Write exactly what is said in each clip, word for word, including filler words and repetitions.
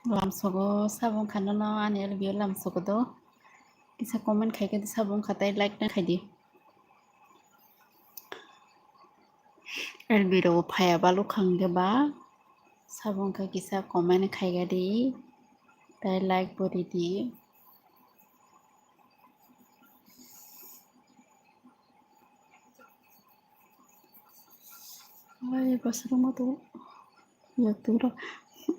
Lamsogo sabo wngkha nono ani L B o lamsogo do. Kisa comment khaikhe sabo wngkha tei like na khaidi. L B rok phaya balu khangde ba sabo wngkha kisa comment khaigadi tei like bo ridi. Oi, bosrwngma tongo. Yaktwrok.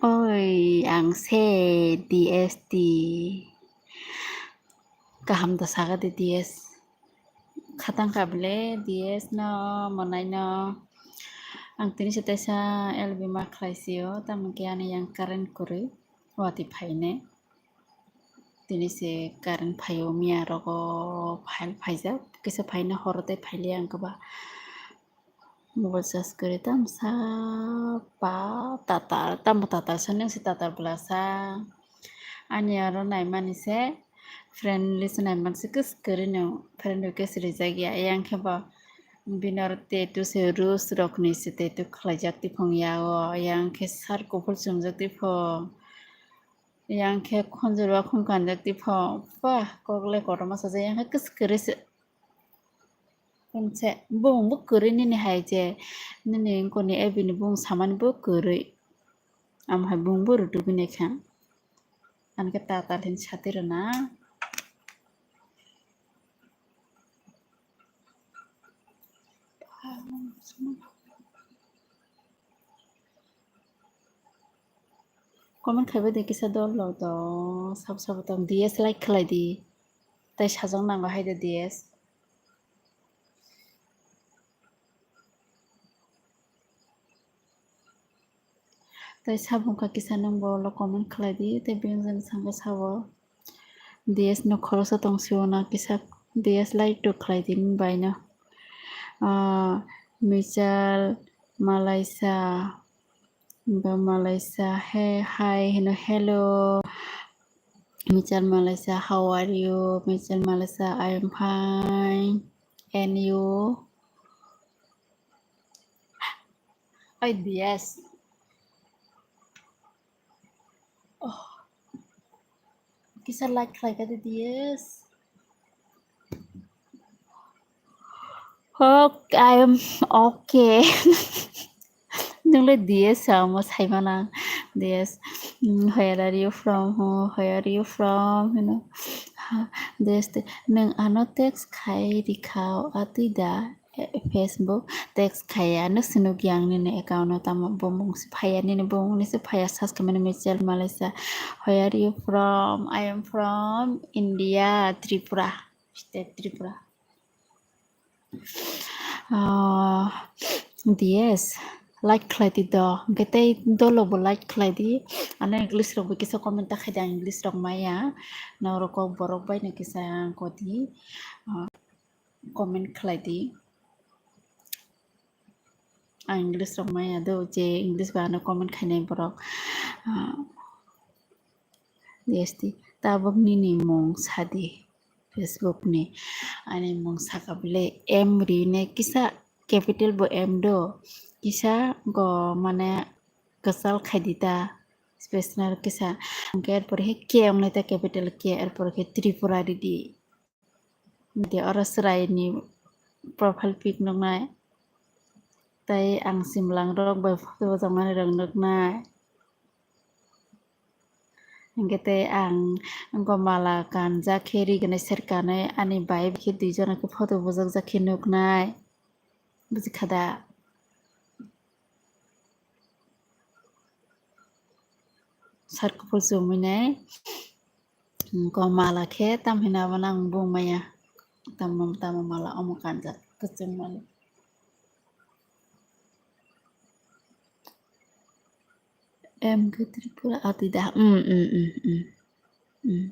Oi, ang se D S T. Kaham da saga de D S. Khatang ka bele D S no, monai no. Ang tini se taisa L B ma khlai sio, tamo khe ani yang current kwrwi, wati phaine. Tini se current phaio, miya rogo phai-, phaijak, kisa phaina horo tei phailiya ang kwba. Mobile charge kwrwi tamsa pa tatal, tamo tatal sa nang se tatal bwlasa. Ani aro naimani se friend list naimani se kwrwi no friend request rijak ya, yang khe bo bini aro tattoo se rose rokni se tattoo khlaijak tiphong ya o, yang khe shirt kuphur chumjak tiphong. Yang khe khonjor wa khum kanjak tiphong. Pah, kok le kotorma sajak, yang khe kwswk kwrwi se. Kung se, bung bo kwrwi nini hai je, nini wngkoni Abini bung samani bo kwrwi. Amo hai bung bo rwtugwi naikha. Ani khe tatal hin sati rwna. Comment khaibai de kisa dol rok do, sabo sabo tong D S like khlai di. Tai sajak nango hai de D S. Tai sabo wngkha kisa nung bo ulo comment khlai di, tai bini jani sangkhe sabo D S no khoroksa tong sio na kisa D S like to khlai di nini bai no. Ah, Michal Malaisa, ba Malaisa, he, hi, hino, hello. Michal Malaisa, how are you? Michal Malaisa, I am fine. And you? Ai, D S. Oh. Kisa like khlai kha di, D S. Ok, I am okay. Nung le D S samo saimana. D S, mm, where are you from? Oh, where are you from? You know, ha, D S te, nung ano text khai rikha o atwi da, eh, Facebook text khaya no sinuk yang nini account no tamo bumung si phaya nini bumung ni si phaya sas khe mani Michal Malaisa. Where are you from? I am from India, Tripura. State Tripura. Ah, D S, like khlai di do. Hwnkhe tei dolo bo like khlai di. Ano English rok bo kisa comment ta khai di, ang English rok maya. Norok kok borok bai no kisa ang kodi. Ah, comment khlai di. Ang English rok maya do, je English ba ano comment khainai borok. Ah, D S T, tabuk nini mung sadi Facebook ni. Ani mung saka bile M ri ne kisa capital bo M do. Kisa go mane kwchal khai di ta space na kisa. Hwnkhe er pore khe K ong nai ta capital K, er pore khe Tripura ridi. Hwnkhe oro chwraini profile pic nuknai. Tai ang simlang rok bai photo bojak mani rok nuknai. Hwnkhe tei ang wngkha mala kanjak khe ri gwnai ser kanwi ani bai khe dui jona khe photo bujak jak khe nuknai. Buji kha da? Sar kuphur chumui nai. Wngkha mala khe tam hino abo nang bung maya. Tamo tamo mala omo kanjak kwchwng malik. M K Tripura ati da. Mm, mm, mm, mm. Mm.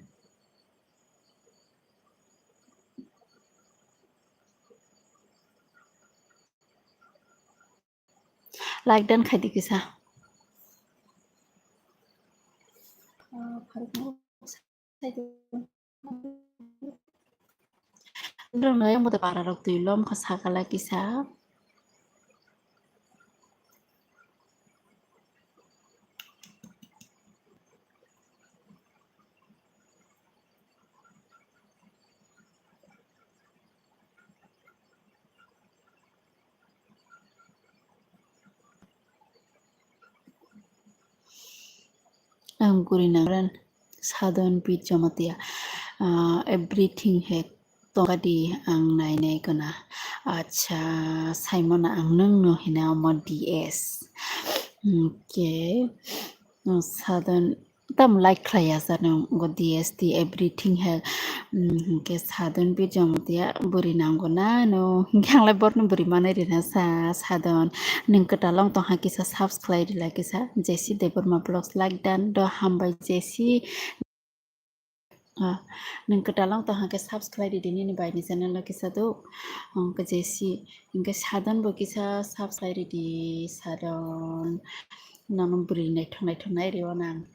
Like dan khai di kisa. Nrwng no yang bote para rok twi lom kha sakala kisa. Ang guri nang ren Sadon Pi Jamatia. Ah, everything he tongkadi ang nai nai gana. Acha, Simon ang nung no hina omo D S. Okay. Sadon tam like khlaiya sa nung go D S T everything he. Ke Sadon Pi Jamatia buri nang gana no. Ke ang lai bor no buri manai rina sa Sadon. Nung kwtal wng tong ha kisa subscribe rila kisa J C Debbarma Vlogs like dan do hambai J C. Ah, nung kwtal wng tong ha khe subscribe ridi nini bai ni channel o kisa do. Hwnkhe J C hwnkhe Sadon bo kisa subscribe ridi Sadon. Nono bwrwi naithok naithok nai rio nang.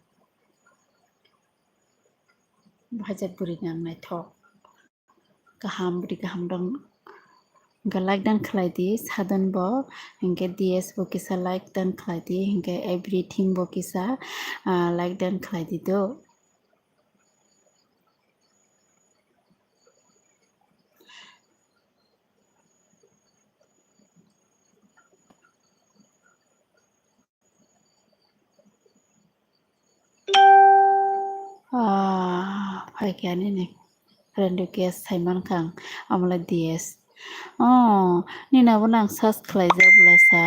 Bahai jat bwrwi nang naithok. Kaham bwrwi kaham dong. Hwnkhe like dan khlai di Sadon bo, hwnkhe D S bo kisa like dan khlai di, hwnkhe everything bo kisa, ah, like dan khlai di do. Ah, phaikha nini friend request saimankha ang, amole D S. Oh, nini abo nang search khlaijak bwlasa.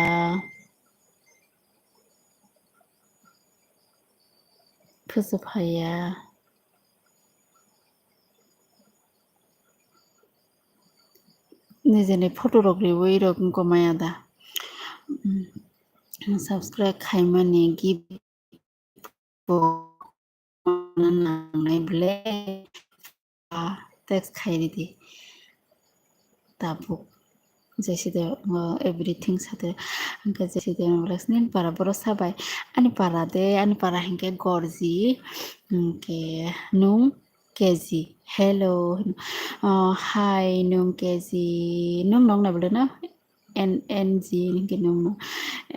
Phusu phaiya. Nijeni photo rok riwi rok wngkha maya da. Mm, subscribe khaimani gift bo nangnai ble, ah, text khai ridi. Tabuk. Jeside, uh, everything sade. Hwnkhe jeside, nini para borok sabai. Ani para de, ani para hwnkhe Gorji. Hwnkhe nung K G. Hello. Uh, hi, nung K G. Nung nong na bole na? N, N G hwnkhe nung no.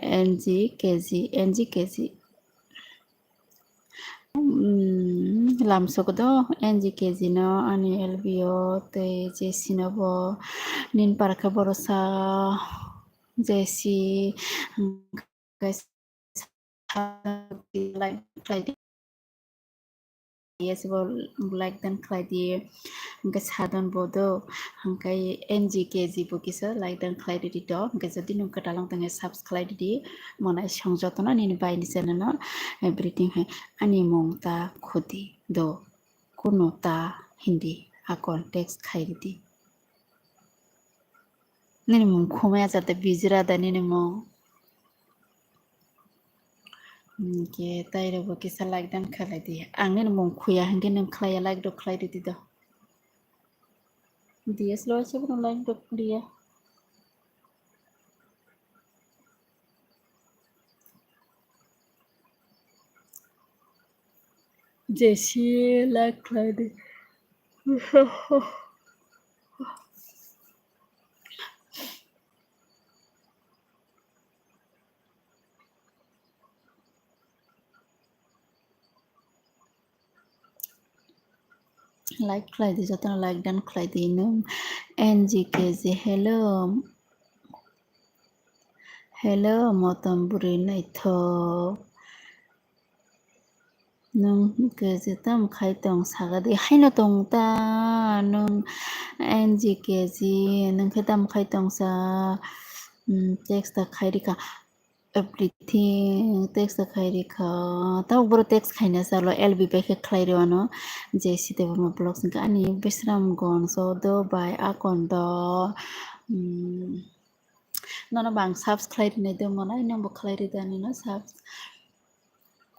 N G K G, N G K G. Mm, lamsok do N G K G no ani L B o tei J C no bo nin parkha borosa J C, mm, guys, like khlai di. Yes, bo like dan khlai di. Hwnkhe Sadon bo do, hwnkhe N G K G bo kisa like dan khlai ridi to. Hwnkhe jodi nung kwtal wng tongkhe subscribe ridi. Monai song jotono nini bai ni channel no everything hai ani mung ta khudi do. Kuno ta hindi a context khai ridi. Nini mung khumaya jate bijira da nini mung. Hwnkhe tairokbo kisa like dan khlai di. Ang nini mung khuya hwnkhe nwng khlaiya like rok khlai ridi do. D S lo se bono like rok khlaiya. J C like khlai di. Like khlai di, jotono like dan khlai di nung. N G K G, hello. Hello, motom bwrwi naithok. Nung K G tam khai tong saga di. Haino tong ta nung N G K G, nung khe tam khai tong sa, mm, text ta khai rikha. Everything text ta khai rikha. Tabuk boro text khaina salo L B bai khe khlai rwano. J C Debbarma Vlogs hwnkhe ani Bisramganj o do bai akondo. Mm, nono bang subscribe rinai do monai, nangbo khlai rida nino subs-,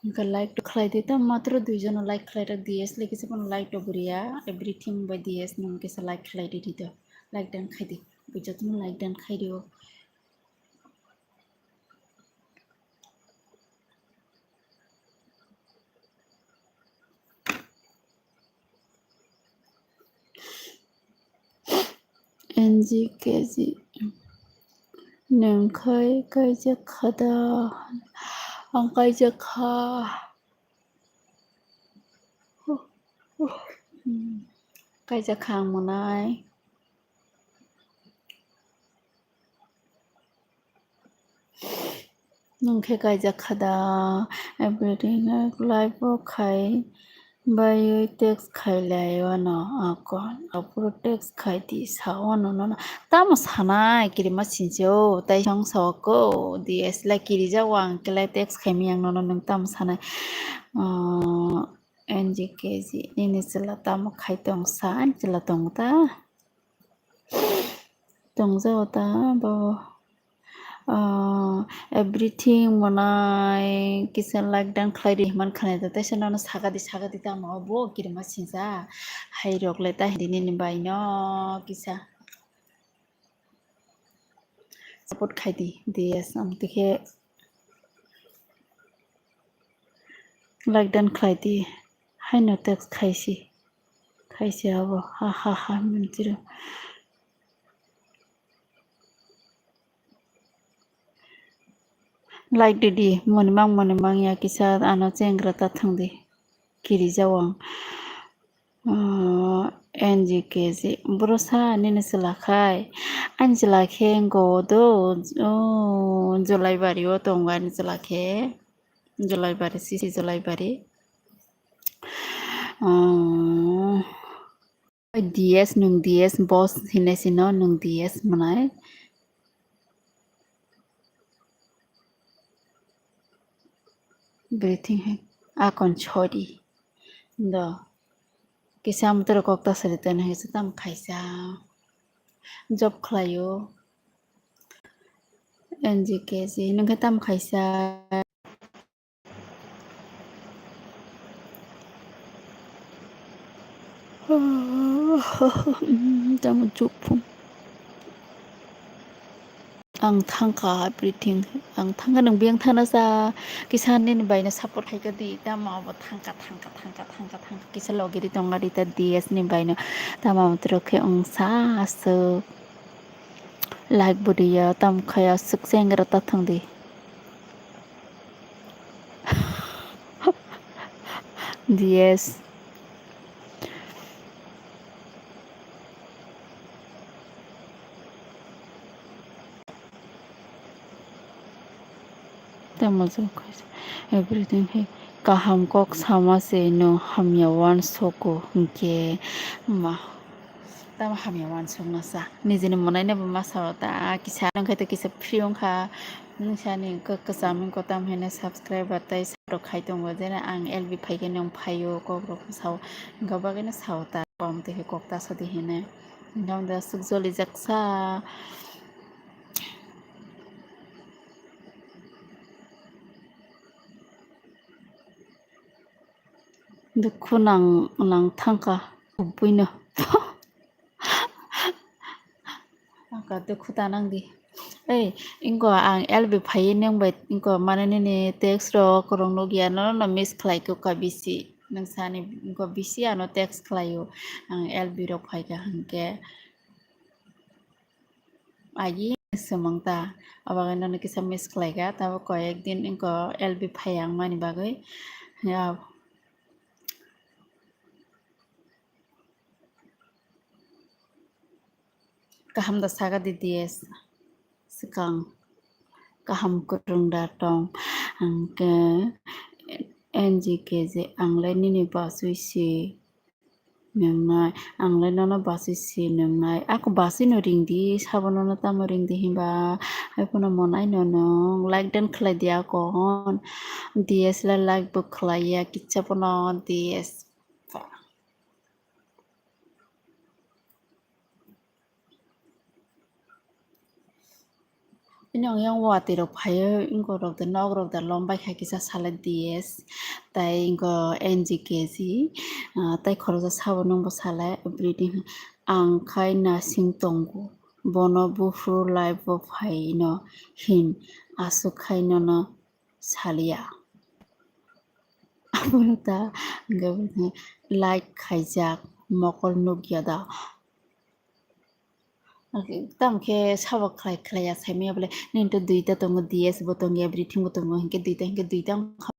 hwnkhe like to khlai di ta, matro dui jono like khlai rok D S le kisa phano like to bwriya, everything bai D S nung kisa like khlai ridi do, like dan khai di, bujatno like dan khai rio. N G K G. Nung khai kaijak kha da? Ang kaijak kha. Kaijak kha ang monai. Nwng khe kaijak kha da, everything life o khai baiwi text khai lai wano akon, aphuru text khai di sa wano nono. Tamo sanai kirima sinse o, tai song sa ko, D S lai kirijak o ang khe lai text khai mi ang nono nwng tamo sanai. Ah, N G K G nini chwla tamo khai tong sa, ani chwla tongo ta? Tongjago ta bo? Ah, everything monai kisa like dan khlai ri hwnman khwnai da, teisa nono sagadi sagadi tamo bo kirima sinsa hai rok le ta hindi nini bai no kisa support khai di, D S, am tikhe like dan khlai di, haino text khaisi, khaisi abo, ha ha ha, mintiro. Like di di, moni mang, moni mang ya kisa ano chengra ta thang di, kiri jawang. Ah, N G K G, bro sa nini chwla khai, ani chwla khe ngo do, oh, Jolaibari o tongo ani chwla khe, Jolaibari, sisi Jolaibari. Ah, D S, nwng D S boss hinai sino, nwng D S mwnai. Breathing hai akon chori. Do. Kisa amtwrok kok ta sari tani hai se tam khaisa. Job khlaio. N G K G nwng khe tam khaisa. Tamo chukphung. Ang thangkha everything. Ang thangkha, nwng biyang thana sa. Kisa nini baino support hai kha di. Tamo abo thangkha, thangkha, thangkha, thangkha, thangkha. Kisa logi di tonga di ta D S ni baino. Tamo abo tro khe ang sa aswk. Like bo di ya, tamo kha ya, aswk chengra ta thang di. D S. Tamo jwk khaisa everything hai kaham kok sama se no hamya uansukgo hinkhe ma. Tamo hamya uansukna sa. Nijini mwnaino bo ma sao ta kisa wngkha tei kisa free wngkha. Nwng sani kwcham wngkha tamo hino subscriber tei rok khai tongo, jene ang L B phaikhe nwng phaio, kok rok sao, wngkha bagwino sao ta, kom twi khe kok ta sadi hino, wngkha da aswk jolijak sa. Dukhu nang, nang thangkha, kubui no. Ang ka dukhu ta nang di. Ei, ingo ang L B phaiwi nwng bai ingo mane nini text rok kwrwng nukya, nono miss khlai kha bisi. Nwng sani ingo bisi ano text khlaio. Ang L B rok phaikha hinkhe. Agi swmang ta. Abagwi nono kisa miss khlai kha. Tamo koyek din ingo L B phai ang mani bagwi. Ya. Kaham da saka di D S swkang. Kaham kwrwng da tong. Ang khe N G K G ang lai nini basui si nwngnai. Ang lai nono basui si nwngnai. Ako basui no ring di, sabo nono tamo ring di hinba. Hai phano monai no nwng like dan khlai di ako hwn. D S lai like bo khlai ya, kicha phano D S. Bini yang watwi rok phaio, ingo rok de nok rok de lom bai kha kisa sale D S, tai ingo N G K G, ah, tai khoroksa sabo nwng bo sale, breathing, ang khai nasing tongo, bono buphuru life bo phaino hin, aswk khai nono saliya. Abono ta hwnkhe like khaijak, mokol nukya da. Tamo khe sabo khlai khlai ya saimanya bole, nini to duita tongo, D S bo tongo, everything bo tongo, hinkhe duita, hinkhe duita wngkha,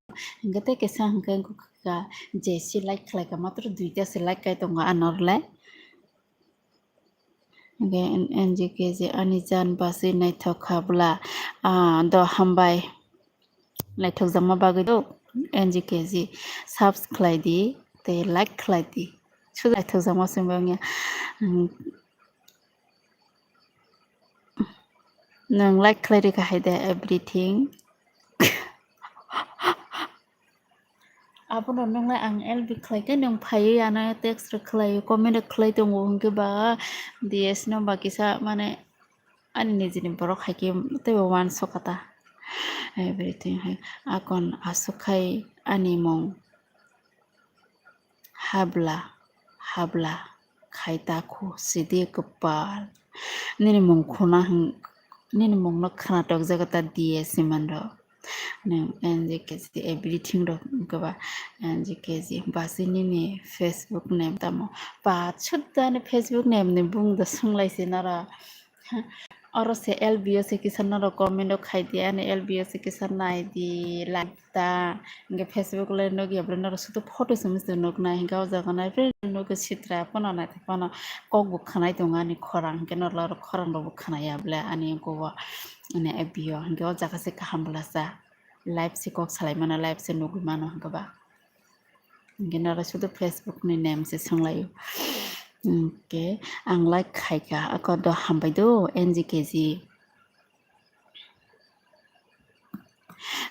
hinkhe tei kisa hinkhe wngkha J C like khlai kha, matro duita se like kai tongo ano rwle. Hinkhe N G K G ani jan basui naithok kha bwla, ah, do hambai. Naithokjakma bagwi do N G K G subs khlai di tei like khlai di. Suda naithokjakma swngwi wngya. Nwng like khlai rikha hai de everything. Abono nwnglai ang L B khlai khe nwng phaiwi ano text rok khlai comment rok khlai tongo hwnkhe ba D S no ba kisa mane ani nijini borok hai khe teibo uansukha ta. Everything hai akon aswk khai ani mung. Habla, habla, khai ta khu, sidi kwpal. Nini mung khuna hwn, nini mungno khwnatok jaga ta D S himanrok. Nwng N G K G everything rok wngkha ba N G K G. Basi nini Facebook name tamo? Pachut ani Facebook name ni bung da swnglaisi nara. Oro se L B o se kisa norok comment o khai di, ani L B o se kisa nai di, like ta. Hingke Facebook le nukya bwle norok sudu photo se mesti nuknai, hingke o jaga nai bwle nukya sitra phano naithok phano kok bo khwnai tongo ani khorang, hingke norok oro khorang rok bo khwnaya bwle ani ungkha o ani F B o, hingke o jaga se kaham bwlasa live se kok salai mano, live se nugwi mano hingke ba. Hingke norok sudu Facebook ni name se swnglaio. Hingke ang like khaika, ako do hambai do N G K G.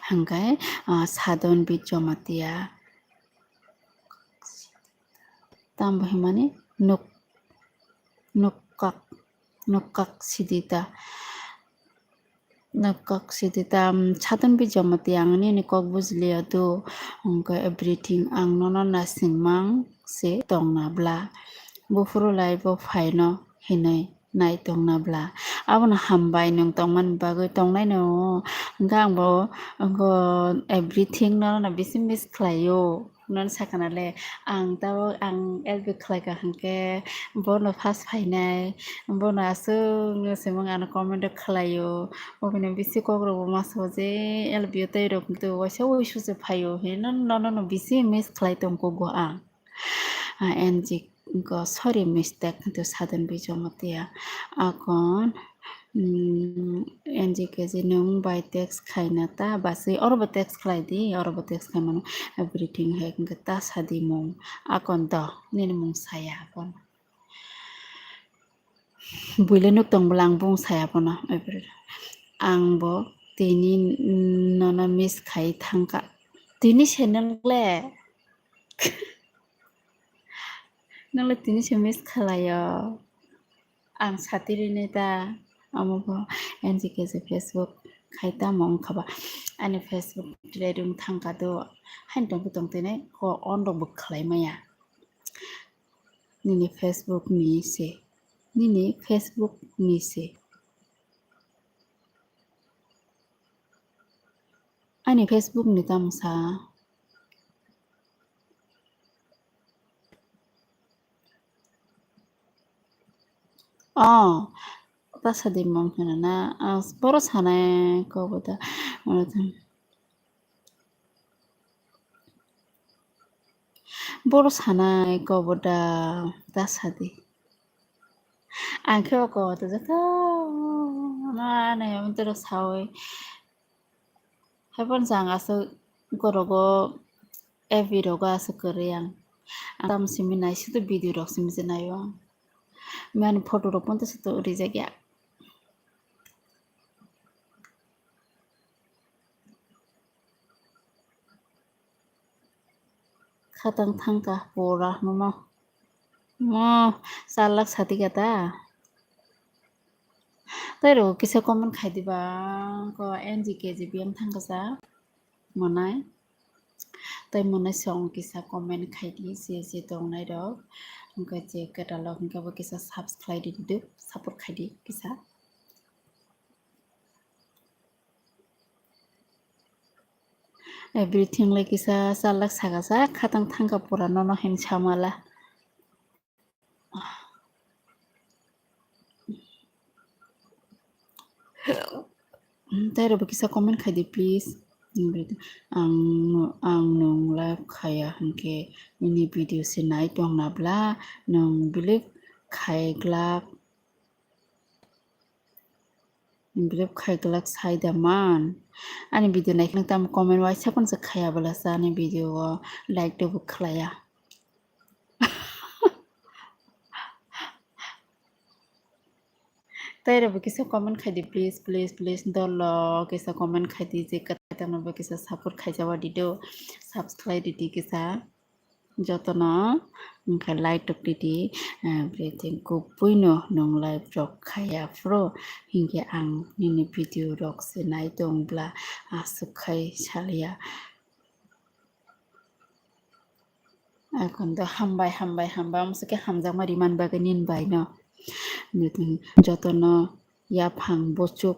Hingke, ah, Sadon Bijamatia. Tamo himani nuk, nukkak, nukkak sidita. Nukkak sidita, um, Sadon Bijamatia ang nini kok bujiliya do. Hingke everything ang nono nasingmang se tongna bla. Buphuru lai bo phaino hinui nai tongna bla. Abono hambai nwng tongmani bagwi tongnaino. Hingke ang bo, hingke everything nono bisi miss khlaio. Nono sakana le, ang tabuk ang L B khlaika hingke bono first phainai, bono aswk nwng se mung ano comment o khlaio. Obono bisi kok rok bo masa o je L B o tei rok waisa wuisu se phaio hinwi nono, nono bisi miss khlai tongkuk go ang. Ah, N G ko, sorry, mistake hintu Sadon Bijamatia. Akon, mm, N G K G nwng bai text khaina ta, baswi oro bo text khlai di, oro bo text khai mano, everything hai hwnkhe ta sadi mung. Akon do, nini mung saya akon. Buile nuk tong bwla ang bung saya bono. Ang bo tini nono miss khai thangkha. Tini se nang le. Nang le tini se miss khlaio. Ang satirini ta amo bo N G K G Facebook khai tamo wngkha ba. Ani Facebook delete wng thangkha do. Haino tongkhe tongtene ko on rok bo khlai maya. Nini Facebook ni se. Nini Facebook ni se. Ani Facebook ni tamo sa. Oh, ta sadi mong hwnna na. Ang boro sanai ko bo da. Boro sanai ko bo da, ta sadi. Ang khe o ko to joto ma nai amtero sawi. Haibon jang aswk gorogo F B rogo aswk kwrwi ang. Ang tamo simi nai sudu video rok simi se naio ang. Mani photo rok ponto sudu rijak ya. Khatang thangkha pura nono. Mo, char lakh sati kata. Tei rw kisa comment khai diba, ko N G K G B M thangkha sa. Monai. Tei monai song kisa comment khai di, je je tongnai rok. Hwnkhe je kwtal rok hwnkhe bo kisa subscribe di, support khai di kisa. Everything le kisa char lakh saka sa, khatang thangkha pura nono hin samala. Tei rw bo kisa comment khai di, please. Ang, ang nwng live khaya hwnkhe nini video se nai tong na bla, nwng believe khai glak. Believe khai glak sai da man. Ani video naikhe tamo comment waisa phano se khaya bwlasa ani video o like tubu khlaiya. Tei rokbo kisa comment khaidi please, please, please, dolo kisa comment khaidi je kwtai tongno bo kisa support khaijak di do, subscribe di kisa jotono, hwnkhe like tok di di, eh, everything kubui no nwng live rok khaya phuru, hinkhe ang nini video rok se nai tong bla aswk khai salia. Akon do hambai, hambai, hambai, omo se khe hamjakma riman bagwi nini bai no. Jotono yaphang buchuk,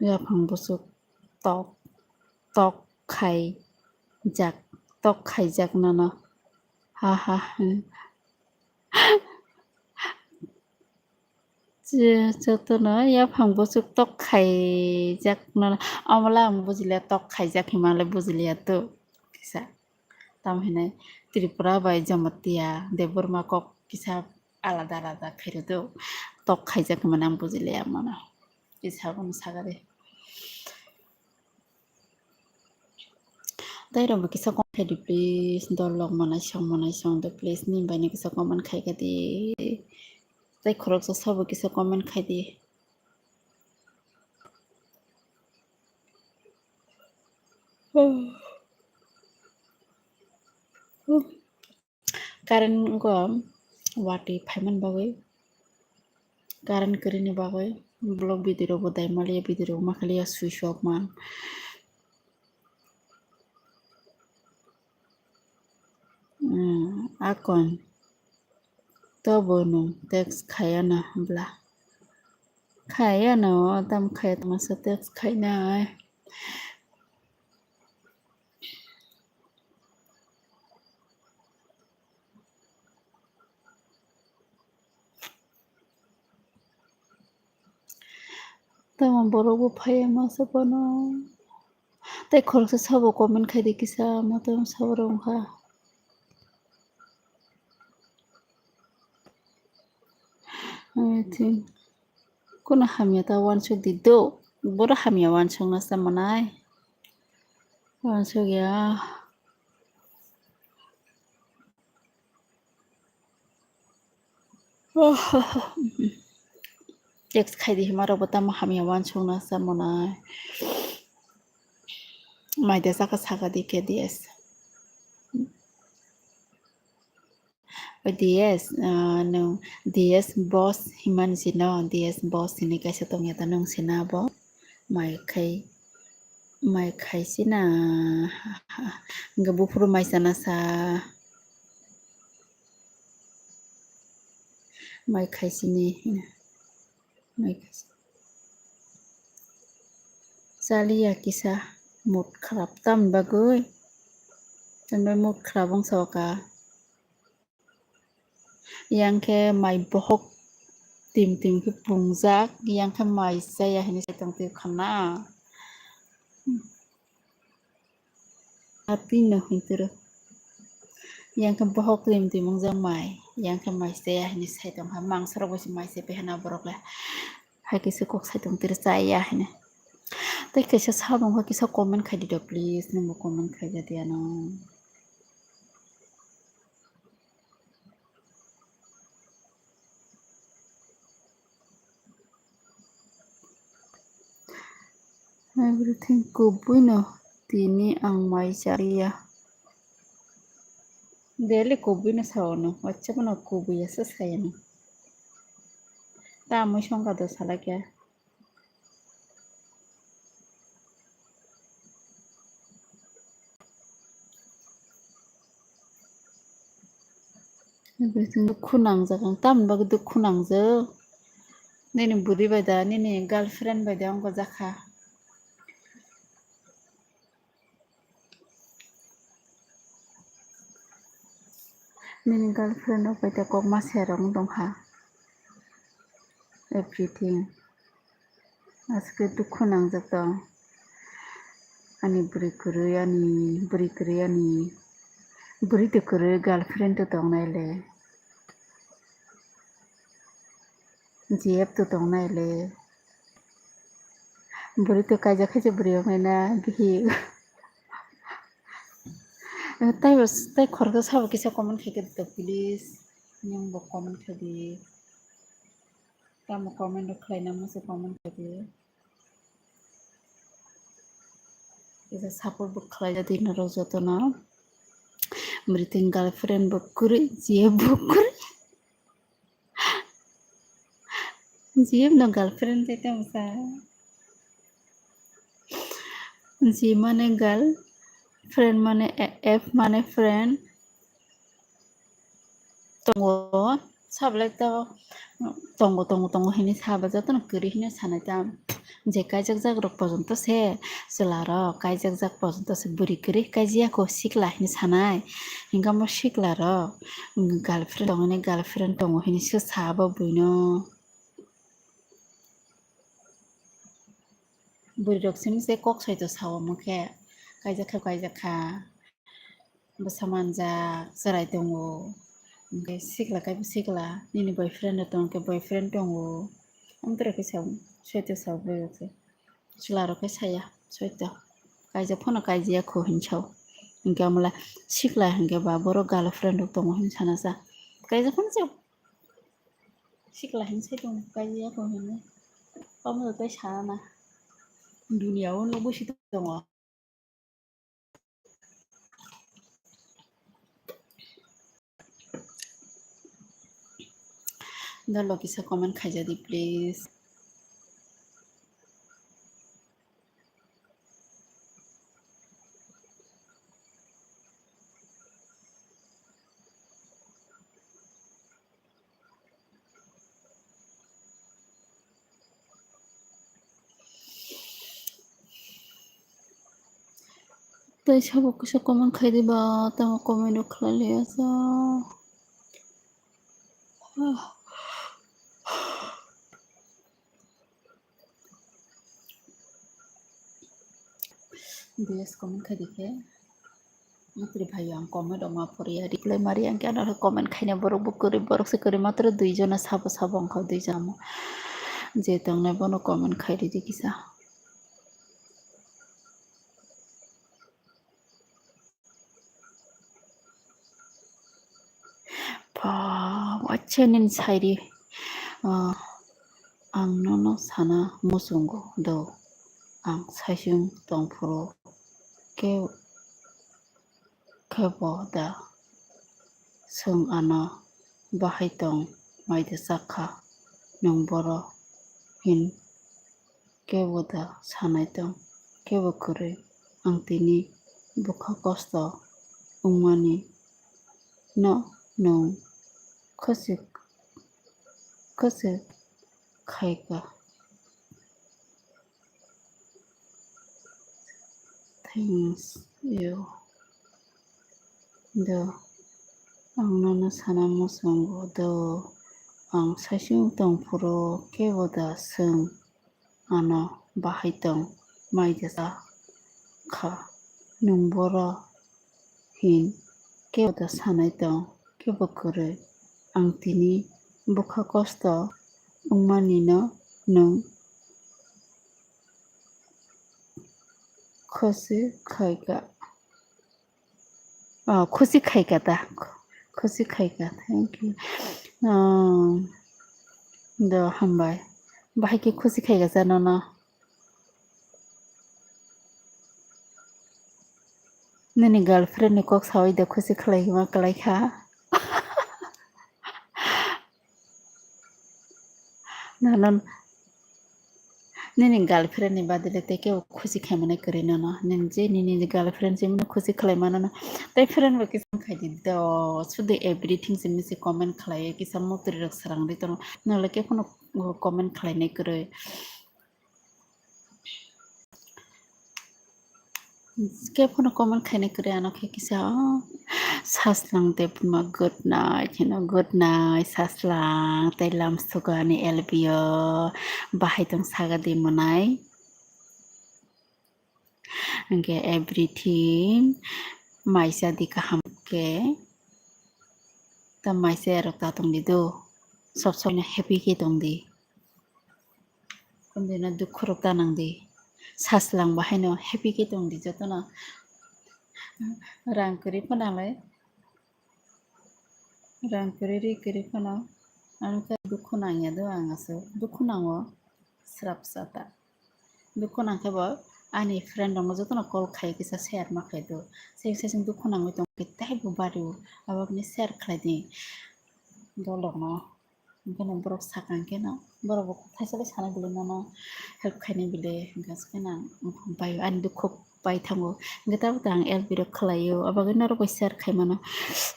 yaphang buchuk tok, tok khaijak, tok khaijak nono. Ha, ha, hmm. Je jotono yaphang buchuk tok khaijak nono. Omola ang bujilia, tok khaijak himalai bujilia to kisa. Tamo hinai Tripura bai Jamatia, Debbarma kok kisa alada alada khairwdo. Tok khaijak himani ang bujilia mano. Kisa bono sagadi. Tei rokbo kisa comment khaidi please, dol rok manai song manai song de please, nini bai no kisa comment khaikha di. Tei khoroksa sabo kisa comment khaidi. Current go watwi phaimani bagwi, current kwrwini bagwi vlog video rokbo daimalia, video rok makhaliya switch off man. Hmm, akon tobo nwng text khayana bla? Khayana, o tam khaya tongmasa text khainai. Tamo borok bo phaiya masa bono. Tei khoroksa sabo comment khaidi kisa, motom sabo rok wngkha. I think. Kuno hamya ta uansuk di do. Boro hamya uansuk na sa manai. Uansuk ya. Text khaidi hima rok bo tamo hamya uansuk na sa manai. Maida saka saka di K D S. O D S, ah, nwng D S boss himani si no, D S boss hinwi kaisa tongya ta nwng si na bo. Mai khai, mai khai si na, hwnkhe buphuru mai chana sa, mai khai sini, mai khai si. Chaliya kisa mood kharap tamni bagwi, tamni bagwi mood kharap wngsa o ka. Yang khe mai bohok tim tim khe pungjak, yang khe mai chaya hinwi sai tong twi khana. Happy no hinturo. Yang khe bohok tim tim wngjak mai, yang khe mai chaya hinwi sai tong kha. Mangsa rok bai se mai chai pai hana borok le. Hai kisa kok sai tong twi chaya hinwi. Tei kaisa sabo wngkha kisa comment khai di do please, nwng bo comment khai ja di ano. Everything kubui no tini ang mai chaliya. Daily kubui no sao no, WhatsApp no kubui ya sa saya no. Ta amui songkha do salai khe. Everything dukhu nangjak, ang tamni bagwi dukhu nangjak. Nini bwrwi bai da, nini girlfriend bai da wngkha jakha. Nini girlfriend rok bai da kok ma se rok wng tong kha. Everything. Aswk dukhu nangjak tong. Ani bwrwi kwrwi, ani bwrwi kwrwi, ani bwrwi twi kwrwi girlfriend twi tongnai le. G F to tongnai le. Bwrwi to kaijak khe se bwrwi wngnai na bihi. Tei bo, tei khoroksa sabo kisa comment khai khe to please. Nwng bo comment khai di. Tamo comment rok khlai nang masa comment khai di. Kisa support bo khlai di norok jotono. Bwrwi to girlfriend bo kwrwi, G F bo kwrwi. G F no girlfriend tei tamo sa. G mane girl, friend mane a-, F mane friend. Tongo, sablai to tongo, tongo, tongo hini saba jotono kwrwi hino sanai ta. Je kaijak jak rok pojonto se chwla rok, kaijak jak pojonto se bwrwi kwrwi kaijia kho sikla hini sanai. Hinkhe omo sikla rok girlfriend tongo hini, girlfriend tongo hini se sa bo buino. Bwrwi rok simi se kok sai to sao omo khe, kaijak kha, kaijak kha. Bwsa manjak, chwrai tongo. Hinkhe sikla kaibo sikla, nini boyfriend rok tongkhe boyfriend tongo. Amtwrwkhe sao, soito sao borok se. Chwlarokhe saya, soito. Kaijak phano kaijiya kho hinwi sao. Hinkhe amole sikla hinkhe ba borok girlfriend rok tongo hinwi sana sa. Kaijak phano sao. Sikla hinwi sai tongo, kaijiya kho hinwi. Omo tei sana. Duniya o nugwi si tongo. Dolo kisa comment khaijadi, please. Tei sabo kisa comment khai di ba, tamo comment rok khlai liya sa. Bias comment khai di khe. Matri bhai ang comment rok ma poriya reply mari ang khe ano comment khaina borok bo kwrwi borok se kwrwi matro dui jona sabo sabo ang kha dui jona mo je tongnai bono comment khai ridi kisa. Ba, wacha nini sairi, ah, ang nono sana muchungo do, ang saichung tongphuru khe, khebo da swng ano bahai tong mai da chakha nwng boro hin. Kebo da sanai tong, kebo kwrwi. Ang tini bwkha kosto wngmani no nwng khwchwk, khwchwk khai ka. Thanks you. Do, ang nono sana muchungo do, ang saichung tongphuru kebo da swng ano bahai tong mai da sa kha nwng boro hin kebo da sanai tong kebo kwrwi ang tini bwkha kosto wngmani no nwng khwchwk khai ka. Oh, khusi khai ka ta? Khusi khai ka. Thank you. Oh, do hambai. Bahai khe khusi khai ka sa nono? Nini girlfriend ni kok sawi da khusi khlai ma kwlai kha. Nono nini girlfriend ni bade le tei kebo khusi khaimani kwrwi nono. Nini je nini girlfriend se mano khusi khlai mano no. Tei friend bo kisa khai di do. Sudu everything se misi comment khlai kisa motri rok srang di tono. Nole khe phano comment khlai nai kwrwi. Khe phano comment khainai kwrwi ano khe kisa, oh, Saslang Debbarma good night hino, good night Saslang tei lamsugo ani L B o bahai tong saga di monai. Hwnkhe everything maisa di kaham khe ta maisa erok ta tong di do, sob sob no happy khe tong di. Kondina dukhu rok ta nang di. Saslang bahaino happy khe tong di jotono. Rang kwrwi phano le. Rang kwrwi ri kwrwi phano. Ang khe dukhu nangya do ang aswk. Dukhu nango. Srap sa ta. Dukhu nang khe bo ani friend rokno jotono call khai kisa share ma khlai do. Seng seng dukhu nangwi tong khe tei bo bari o. Abo bini share khlai di. Dolok no. Hwnkhe no borok sakha hwnkhe no borok bo thaisa bai sana bwlwi nono help khainai bwlwi hwnkhe no ang bai ani dukhu pai thango. Hwnkhe tabuk ang L B rok khlaio, abo bagwi norok bai share khai mano.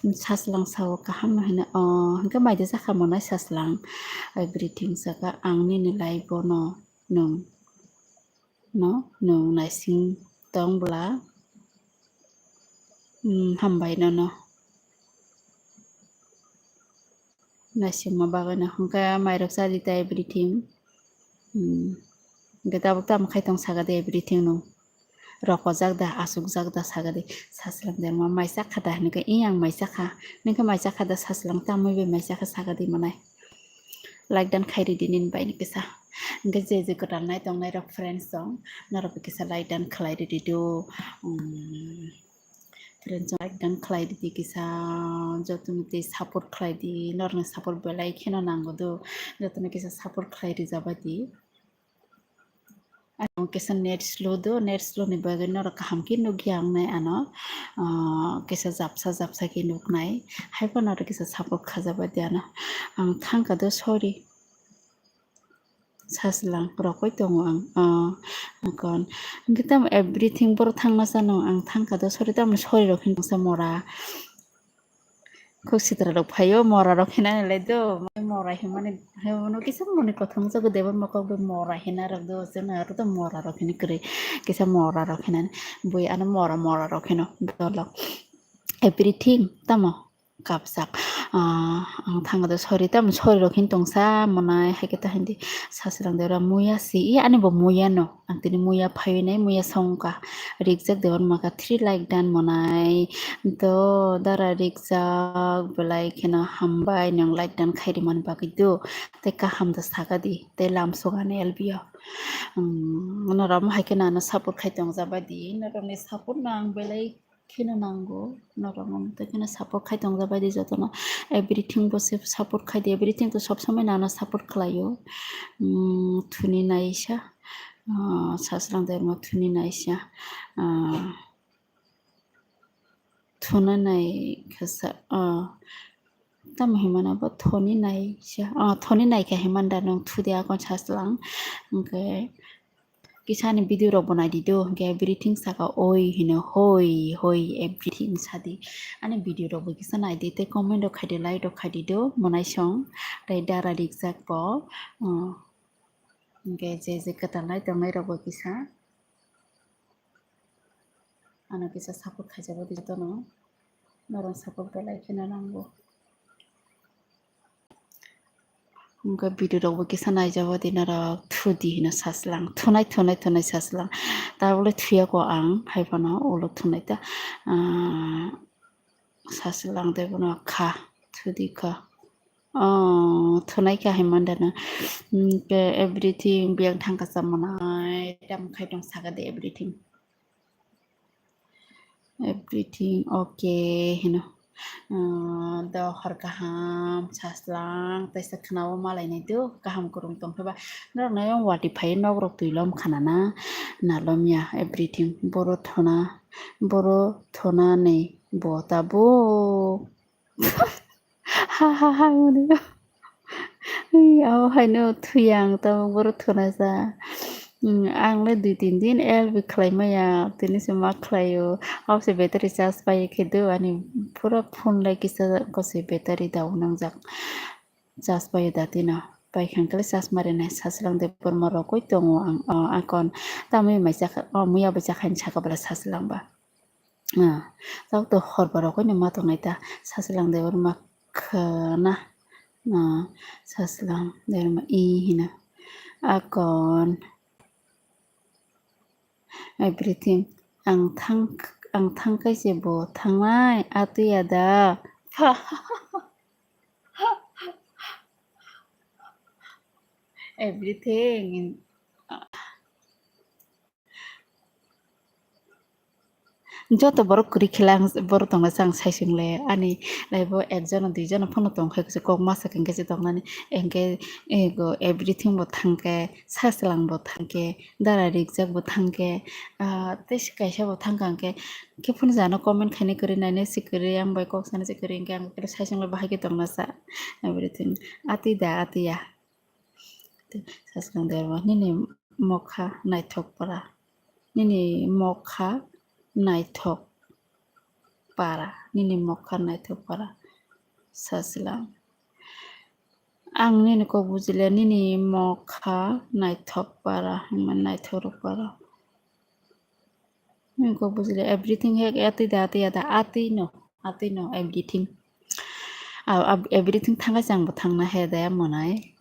Saslang sao kaham no hino, o hwnkhe mai de sakha monai saslang. Everything saka ang nini life o no nwng no nwng naising tong bwla, hmm, hambai nono. Naisingma bagwi no hwnkhe mairok chadi ta everything. Hmm. Hwnkhe tabuk tamo khai tong saka de everything no. Rokojak da, asukjak da saka de. Saslang derma mai chakha da hwnkhe, "Ih, ang mai chakha." Hwnkhe mai chakha da saslang, tamwi bai mai chakha saka de manai. Like dan khai ridi nini bai ni kisa. Hwnkhe je je kwtal nai tong nai rok friends song, norok bai kisa like dan khlai ridi do. Hmm. Friends song like dan khlai ridi kisa, jotono tei support khlai di, norokni support belai kheno nango do, jotono kisa support khlai rijaba di. Ano kisa net slow do, net slow ni bagwi norok kaham khe nukya wngnai ano, ah, kisa japsa japsa khe nuknai, haiphano oro kisa support khajabai di ano. Ang thangkha do, sorry. Saslang rokoi tongo ang, ah, akon. Hwnkhe tamo everything borok thangna chano ang thangkha do, sorry, tamo sorry rok hinwi tongsa mora. Kok sitra rok phaio, mora rok hinani lai do, mora himani, himano kisa moni kothom jago debon mokok bai mora hina rok do, chwng aro do mora rok hini kwrwi, kisa mora rok hinani, bui ano mora, mora rok hino dolok. Everything tamo kapsak, ah, ang thangkha do sorry, tamo sorry rok hini tongsa monai, haikhe ta hindi sasrang de ora muya si, i ani bo muya no. Ang tini muya phaiwi nai, muya songkha. Rijak de oro maka three like dan monai. To dara rijak belai kheno hambai nwng like dan khai rimani bagwi do. Tei kaham da saka di, tei lam sogani L B o. Umm, norok haikhe no ano support khai tongjabai di. Norokni support no ang belai kheno nango, norok no tei kheno support khai tongjabai di jotono. Everything bo se support khai di, everything to sob somoi no ano support khlaio. Umm, thuni naisa, ah, sasrang derma thuni naisa, ah, thuna nai khasa, ah, tamo hinmano bo thoni naisa, ah, thoni naikha hinmanda nwng thudi akon saslang, hwnkhe kisa ani video rok bo naidi do, hwnkhe everything saka oi hino, hoi, hoi, everything sadi. Ani video rok bo kisa naidi, tei comment rok khaidi, like rok khaidi do, monai song, tei dara rijak bo, ah, hwnkhe je je kwtal nai tongnai rok bo kisa. Ano kisa support khaijak di jotono. Norok support belai kheno nango. Hwnkhe video rok bo kisa naijak di norok thudi hino saslang. Thunai, thunai, thunai saslang. Tabole thuya ko ang, hai phano ulo thunai ta. Ah, saslang de bono kha, thudi kha. Oh, thunai kha hinmanda no. Hwnkhe everything biyang thangkha chamanai, tamo khai tong saka de everything. Everything okay hino. Ah, do hor kaham saslang, taisa khwnao malainai do, kaham kwrwng tongkhe ba. Norok no yang watwi phai nok rok twi lom khana na, na lom ya everything. Boro thona, boro thona ni bo tabuk. Ha ha ha, hwnwi. Ei, abo haino thwiya ang tabuk boro thunasa. Hmm, ang le dui tin din L B khlai maya, tini se ma khlaio. Abo se battery charge pai khe do, ani pura phone lai kisa kosoi battery dao nangjak. Charge paio da tino. Pai khe ang khe le charge ma rwnai, saslang de borma rok koi tongo ang, o, akon. Tamoni mai chakha, o, muya bai chakha hinwi saka bwla saslang ba. Ah, tabuk to hor barok haino ma tongnai ta, saslang de oro ma khna, ah, saslang de oro ma i hino. Akon everything ang thang, ang thang kai se bo thangnai, atwi ada. Everything in, Joto borok kwrwi khe lang, borok tongna chang sai chwng le ani lai bo ekjon dui jon phano tong khe kok masa khe se tongnani, hinkhe ego everything bo thang khe, sajlang bo thang khe, dara rijak bo thang khe, ah, tei se kaisa bo thang kha hinkhe, khe phano jano comment khainai kwrwi nainai se kwrwi, ang bai kok sana se kwrwi hinkhe ang sai chwng le bahai khe tongna cha everything. Atwi da, atwi ya. Sajlang derma, nini mokha naithok para. Nini mokha naithok para. Nini mokha naithok para. Sajlang. Ang nini kok bujilia, nini mokha naithok para. Hwnma naithok rok para. Nini kok bujilia, everything he atwi da, atwi ya da, atwi no, atwi no, everything. Ah, ah, everything thangkha se ang bo thangna he da ya monai.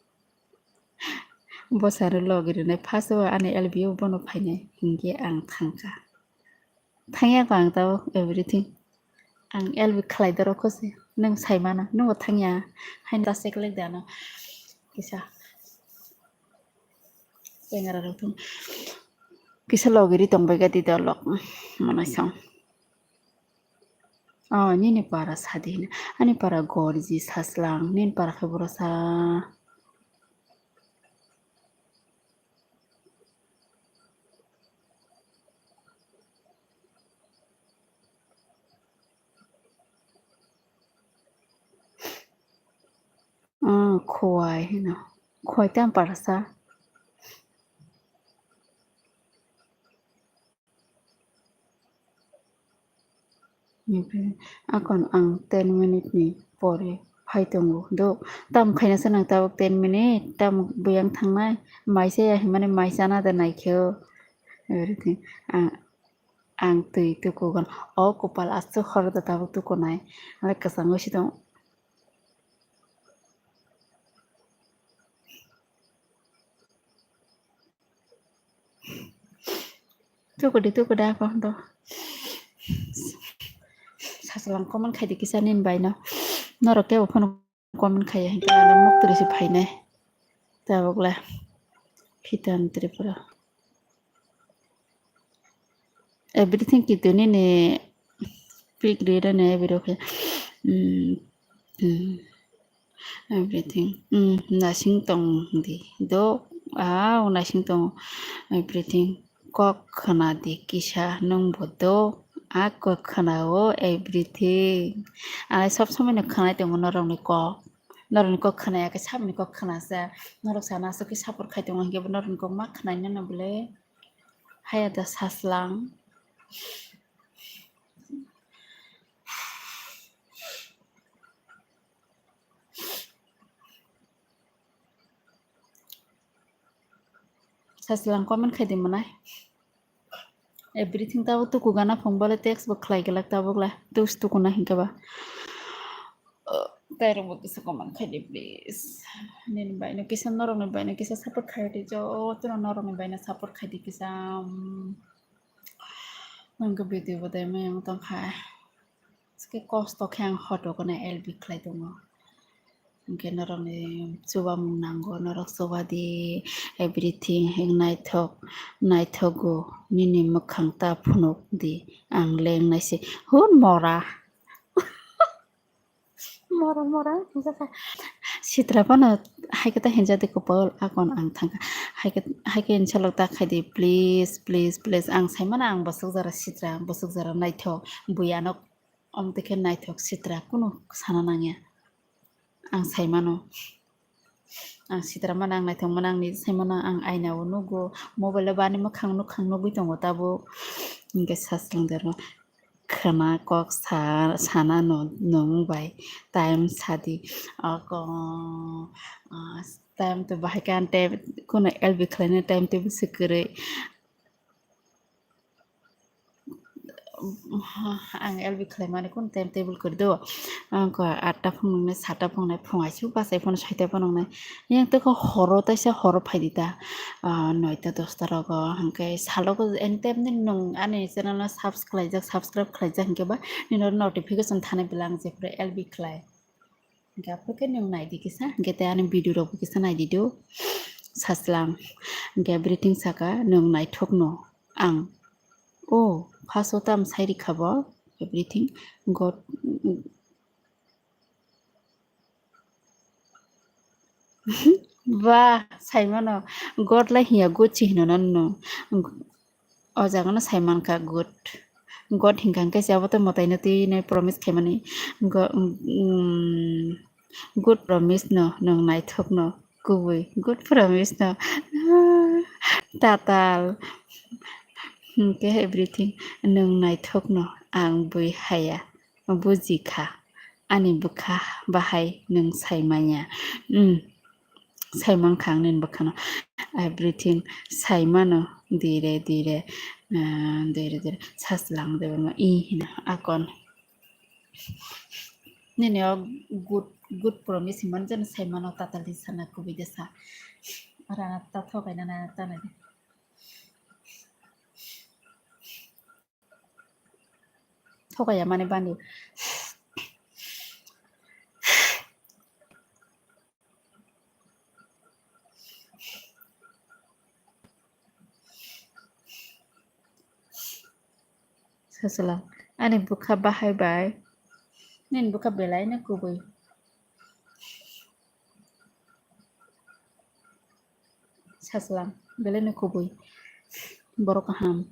Bo saro logi rwnai, first o ani L B o bono phainai, hinkhe ang thangkha. Thangya ko ang tao everything. Ang L B khlai dorok kho se, nwng sai mano, nwng bo thangya, haino ta se kwlai da no. Kisa. Tengra rok thung. Kisa logi ri tong bai ga di dolok, monai song. Oh, nini para sadi hino. Ani para gorji sajlang, nini para khe boro sa. Ah, khowai hino. Khowai tei ang para sa. Akon ang ten minute ni pore phai tongo. Do, tam khaina se nang tabuk ten minute, tam buyang thangnai, mai se ya himani mai chana da nai khe o. Everything. Ang, ang twi tukugon. O kopal aswk hor da tabuk tukunai. Ale kwchangwi si tong. Tukudi, tukudi, ako do. Sajlang comment khaidi kisa nini bai no. Norok kebo phano comment khaiya hinkhe ano muktwrwi se phainai. Tabukla Khitan Tripura. Everything kitu nini pic rwi rani everything. Mm, mm, everything. Mm, nasing tong di do. Ah, nasing tong everything. Kok khna di kisa nwng bo do. A kok khna o everything. Ani sob somoi no khnai tongo norok ni kok. Norok ni kok khna ya khe saboni kok khna sa. Norok sana aswk khe support khai tongo hinkhe bo norok ni kok ma khnai nw bole. Haya da sajlang. Sajlang comment khaidi mwnai. Everything tabuk tuku gana phung bole text bo khlai glak tabuk la. Tus tukuna hinkhe ba. Tairok bo kisa comment khaidi please. Nini bai no kisa norok ni bai no kisa support khaidi jo. Tino norok ni bai no support khaidi kisa. Nangkhe video bo dai maya wng tongkha. Hwnkhe kosto khe ang hot rok no L B khlai tongo. Hwnkhe norok ni chubamung nango, norok chuba di, everything hwnkhe naithok, naithogo nini mwkhang ta phunuk di, ang leng naisi. Hun mora. Mora, mora, hinjaka. Sitra phano hai khe ta hinjak di kopol, akon ang thangkha. Hai khe, hai khe hinsalok ta khaidi, please, please, please. Ang saimano ang bwswk jora sitra, bwswk jora naithok, buyanok, omtwi khe naithok sitra, kunu sana nangya. Ang saimano. Ang sitra mano, ang naithok mano, ang niji saimano, ang aina o nugo, mobile o bo ani mwkhang nukhang nugwi tongo tabuk. Hinkhe sajlang derma. Khna kok sa, sana no nwng bai time sadi. Ako, ah, time to bahai khe ang time kuno L B khlaina time table se kwrwi. Ang L B khlaimani kun time table kwrwi do. Ang ko atta phung nungnai, sata phung nai, phung aisuk bachai phano soita phano nai. Yang tei kho horo taisa horo phaidi ta, ah, noita dosta rogo. Hwnkhe salogo anytime ni nwng ani channel no subscribe khlaijak, subscribe khlaijak hwnkhe ba nini notification thanai belai ang jephuru L B khlai. Hwnkhe aphuru khe nwng naidi kisa, hwnkhe tei ani video rok bo kisa naidi do. Sajlang. Hwnkhe everything saka nwng naithok no ang. Oh, first o tam sai rikha bo, everything. God, ba, saimano. God lai hiya, good si hino na no. O jaga no saimankha, good. God hinkha hwnkhe se abo to mwtai no twi nai promise khaimani. Go-, mm, good promise no, nwng naithok no, kubui. Good promise no. Tatal. Hinkhe everything nwng naithok no, ang bui haya. Buji kha. Ani bwkha bahai nwng saimanya. Mm. Saimankha ang nini bwkhano. Everything saimano dire dire, ah, dire dire. Sachwlang Debbarma i hino akon. Nini o good, good promise himani jani saimano tatal di sana kubui de sa. Rana ta thokaina na ta nai. Thokaya mani bani. Sachwlang, ani bwkha bahai bai. Nini bwkha belai no kubui. Sachwlang, belai no kubui. Borok kaham.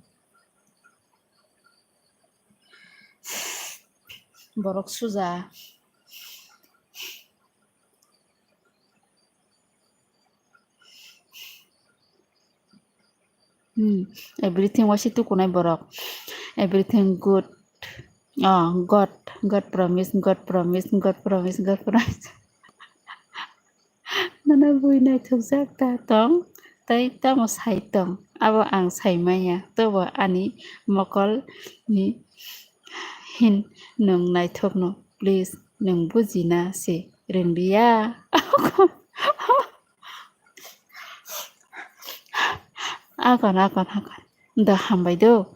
Borok suja. Hmm, everything waisa tukunai borok. Everything good. Oh, God, God promise, God promise, God promise, God promise. Nono bui naithokjak ta tong, tei tamo sai tong. Abo ang sai manya, tobo ani mokol ni hin nwng naithokno, please, nwng bujina se rinliya. Akon, akon, akon. Da hambai do.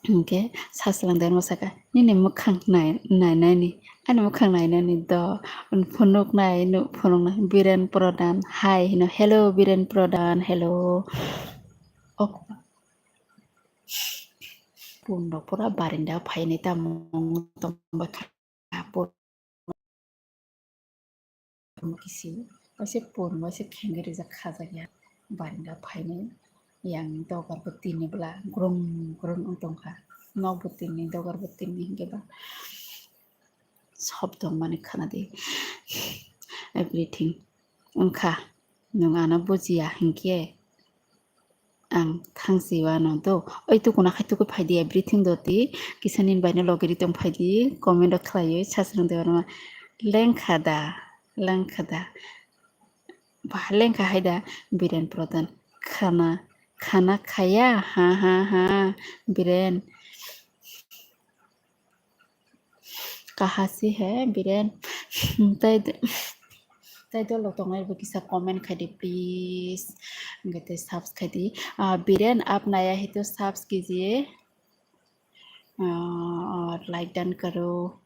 Hinkhe Sachwlang Debbarma saka, "Nini mwkhang nai-, nainani, ani mwkhang nainani do phunuknai, nu-, phunuknai." Biren Pradhan, hi hino, "Hello, Biren Pradhan, hello." Ok. Pun rok pura barinda phainai tamo tongba kha. Pun kisi, waisa pun, waisa khengri rijak khajak ya. Barinda phainai, yang dogar bo tini bwla grung grung wng tongkha. Nok bo tini, dogar bo tini, hinkhe ba sob tongmani khwnadi. Everything wngkha, nwng ano bujiya hinkhe. Ang thangsi uanw do. Oi tukuna khai tuku phaidi, everything doti. Kisa nini baino logiri tong phaidi, comment o khlaiwi Sachwlang Debbarma. Lengkha da, lengkha da. Ba lengkha hai da, Biren Pradhan. Khana, khana khaya, ha, ha, ha. Biren. Kaha si hai, Biren. Tai, tai dolo tongnai bo kisa comment khai di, please. Hingke tei subs khai di. Ah, Biren, aap naya hai to subs kijiye. Ah, aur like done karo.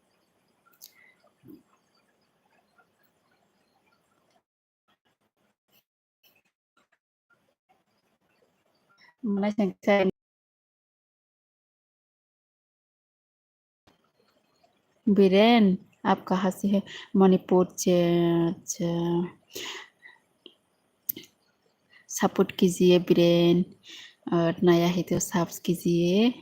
Mana sengsa. Biren, aap kaha se hai? Manipur se, acha. Support kijiye Biren, aur naya hai to subs kijiye.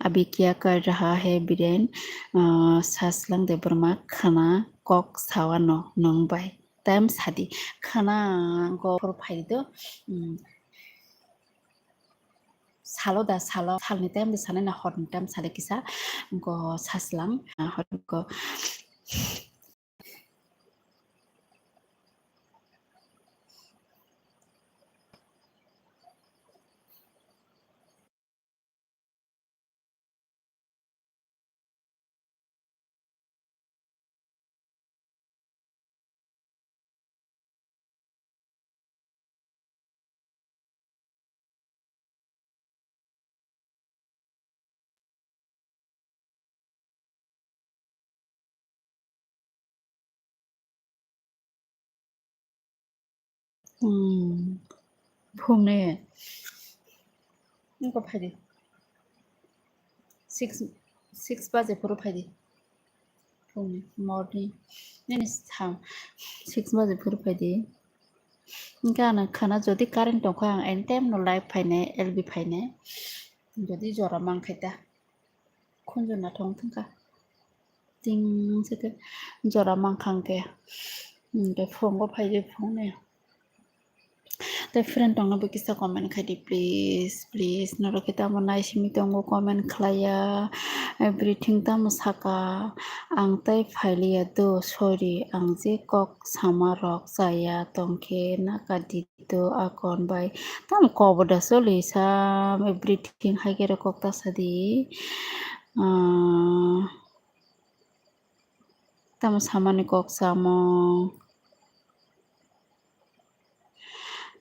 Abhi kya kar raha hai Biren? Ah, Sachwlang Debbarma khana kok sawano nwng bai. Time sadi. Khana go phor phai do. Hmm. Salo da, salo, salni time de sanai na horni time sale kisa. Go Sachwlang, ah, hor go. Hmm. Phungne. Niko phaidi. six, six baje phuru phaidi. Phungni morning. Nini sam six baje phuru phaidi. Hinkhe ano khana jodi current tongkha ang anytime no live phainai, L B phainai. Jodi jora mankhaita. Khunju nathong thangkha. Ting se khe jora mankha hinkhe. Hinkhe phungo phaidi phungni. Tei friend tongno bo kisa comment khaidi, please, please. Norok khe tamo naisimi tongo, comment khlaiya, everything tamo saka. Ang tei phailiya do, sorry. Ang je kok sama rok chaya tongkhe naka di do, akon bai. Tamo kok bo da choli sa, everything hai khe rok kok ta sadi. Ah, tamo samani kok samung.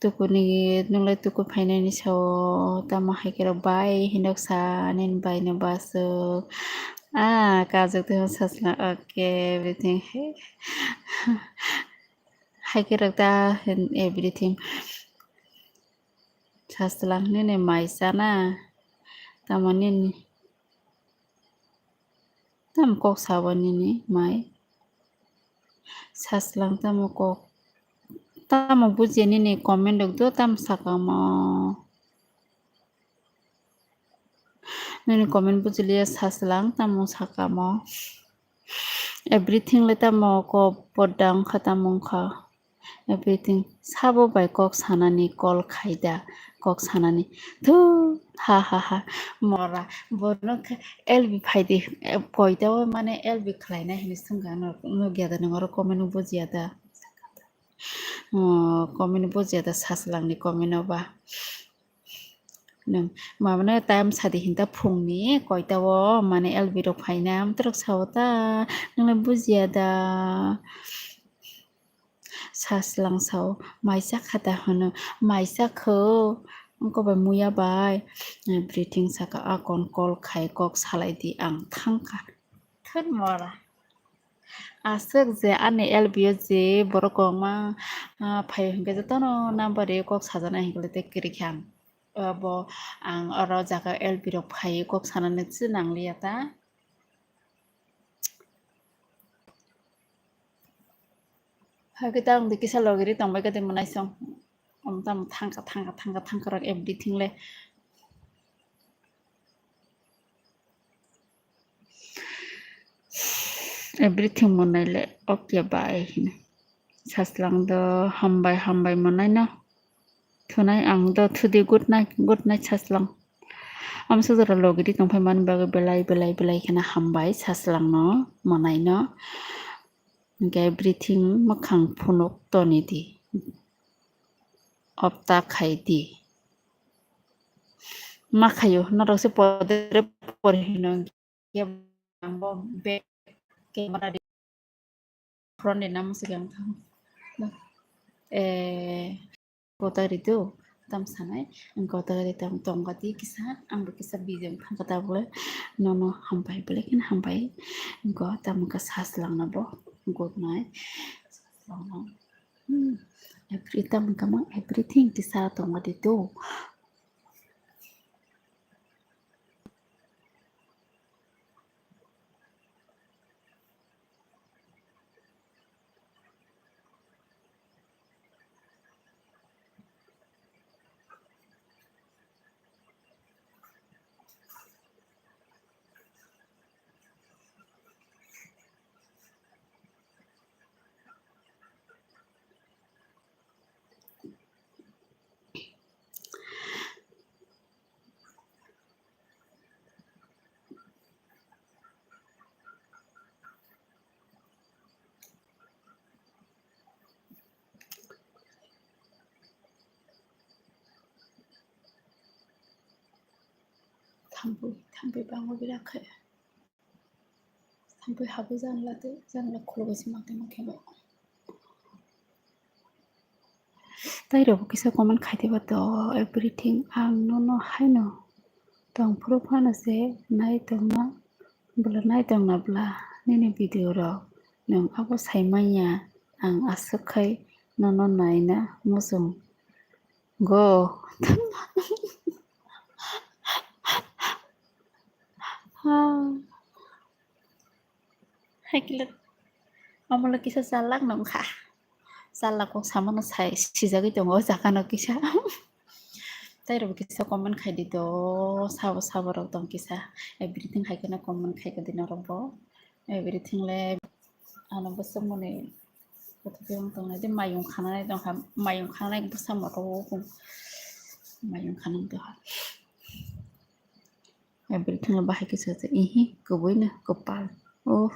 Tukuni, nwng lai tuku phainani sao, tamo hai khe rok bai hinwi sa, nini bai no basuk. Ah, kajak twi sasla, okay, everything. Hai khe rok ta, everything. Saslang nini mai sana, tamo nini. Tamo kok sabo nini mai. Saslang tamo kok. Tamo bujiya nini comment rok do tamo sakamo. Nini comment bujiliya saslang tamo sakamo. Everything le tamo kok podda wngkha tamo wngkha. Everything. Sabo bai kok sanani call khaida, kok sanani. Thu, ha, ha, ha. Mora, bono khe L B phaidi, eh, koita o mane L B khlaina hinwi swngkha ano, nukya da nang oro comment o bujiya da. Oh, comment o bujiya da, saslang ni comment o ba. Nang mamano time sadi hinta phungni koita o mane L B rok phaina amtwrok sao ta, nang le bujiya da. Saslang sao, maisa khata hwno, maisa kho, wngkha bai muya bai, eh, breathing saka, akon call khai kok salai di, ang thangkha. Thun mora. Aswk je ani L B o je borok kwbangma, ah, phai hwnkhe jotono number rwi kok sajana hinkhe tei kwrwi khe ang. Abo ang oro jaga L B rok phai kok sanani se nangliya ta. Hakhe ta ang de kisa logiri tongbai khe de mwnaisong. Om tamo thangkha, thangkha, thangkha, thangkha rok everything le. Everything mwnai le okay bai hino. Saslang do hambai, hambai mwnai no. Thunai ang do thudi good night, good night saslang. Amsa jora logiri tongphai mani bagwi belai, belai, belai kheno hambai saslang no, mwnai no. Hwnkhe everything mwkhang phunuk toni di. Opta khai di. Ma khaio, norok se podre por hino. Hwnkhe ang bo back camera di front di namo se ang thang. Eh, kota ri do, tam sanai, ang kota ri tam tongga di kisa, ang bo kisa bijeng thangka tabuk le, nono hambai, belai kheno hambai, ang tam wngkha saslang no bo, good night, saslang no, hmm, every tam wngkha mang, everything kisa tongga di do. Thampui, thampui bango birak khe. Thampui habwi janla tei janla khulugwi se mate mate bo. Tai rok kisa comment khai diba to everything ang nono haino tong phuru phano se nai tongna bwla nai tongna bwla nini video rok nwng abo sai manya ang aswk khai nono naina muchung go. Ah. Hai kile, omo le kisa chalak nung kha. Chalak kok samano sai sijagwi tongo o jaga no kisa. Tai rok kisa comment khai di do, sabo sabo rok tong kisa. Everything hai khe no comment khai di norok bo. Everything le ano bwswk mani kothok khe wng tong nai de, mayung khananai tong kha, mayung khananai bwsa moto o kung mayung khanang tong kha. Everything no bahai khe sajak, ihi, kubui no, kwpal. Oh.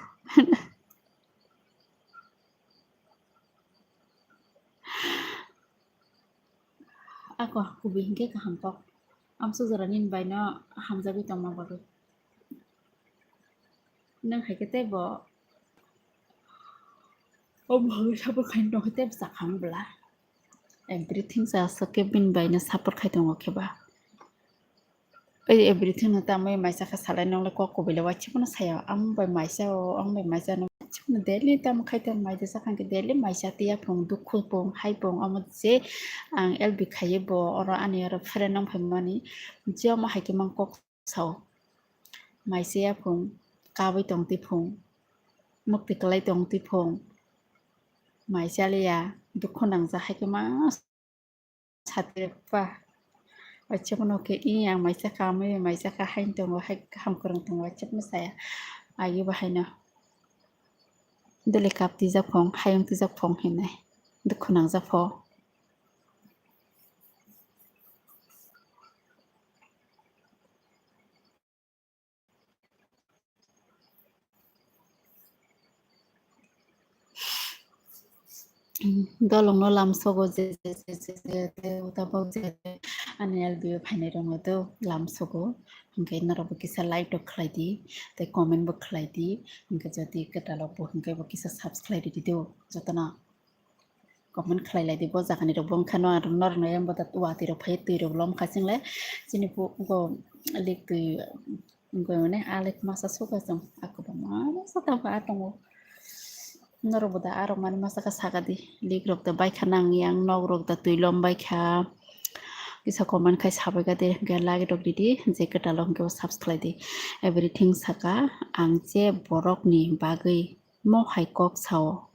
Ako, kubui hinkhe kaham kok. Amsuk jora nini bai no hamjagwi tongma bagwi. Nang hai khe tei bo o bwrwi support khai tong khe tei bo cha kham bwla. Everything cha aswk khe bini bai no support khai tongo khe ba. Ei everything no tamo maisa khe salai nongle kok kubui le waisa phano saya. Ang bai maisa o, ang bai maisa no waisa phano daily tamo khai tong mai de sakha khe daily maisa tiya phung dukhu phung hai phung omo je ang L B khaiye bo oro ani oro friend nang phai mani je omo hai khe mang kok sao. Maisa ya phung, kabui tong ti phung, mukti kwlai tong ti phung, maisa le ya dukhu nang ja hai khe ma. Satri pa. Waisa phano khe i ang maisa kha, amui maisa kha, haino tongo, hai kaham kwrwng tongo, waisa phano saya. Agi bo haino. Dele kap twijak phung, hayung twijak phung hinwi. Dukhu nangjak pho. Dolongno lamsogo je, je, je, je, je, je, utabok je, ani L B o phainai rokno do lamsogo. Hwnkhe norokbo kisa like rok khlai di, tei comment bo khlai di. Hwnkhe jodi kwtal rok bo hwnkhe bo kisa subscribe ridi do jotono. Comment khlai lai di, bo jagani rok bo wngkha no, aro norok no yang bo da watwi rok phai twi rok lom kha chwng le chini bo lik twi wngkha mane a lik masa suka chwng ako bo masa ta ba tongo. Norok bo da arok mani masa kha saka di, lik rok da bai kha nang yang nok rok da twi lom bai kha. Kisa comment khai sabai kha de, hwnkhe like rok ridi, je kwtal rok hwnkhe bo subscribe di. Everything saka ang je borok ni bagwi mo hai kok sao.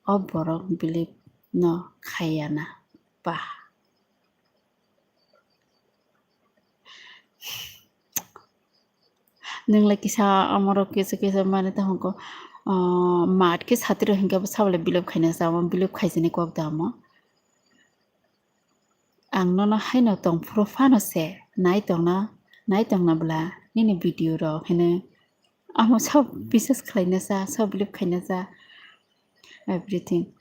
O borok believe no khaiya na ba. Nwng le kisa amorok kisa kisa mani tongkho, ah, mat khe satiro hinkhe bo sabole believe khaina sa, omo believe khaijani kok da omo. Ang nono haino tongphuru phano se nai tongna, nai tongna bwla nini video rok hino amo sab bisas khlaina sa, sab believe khaina sa, everything.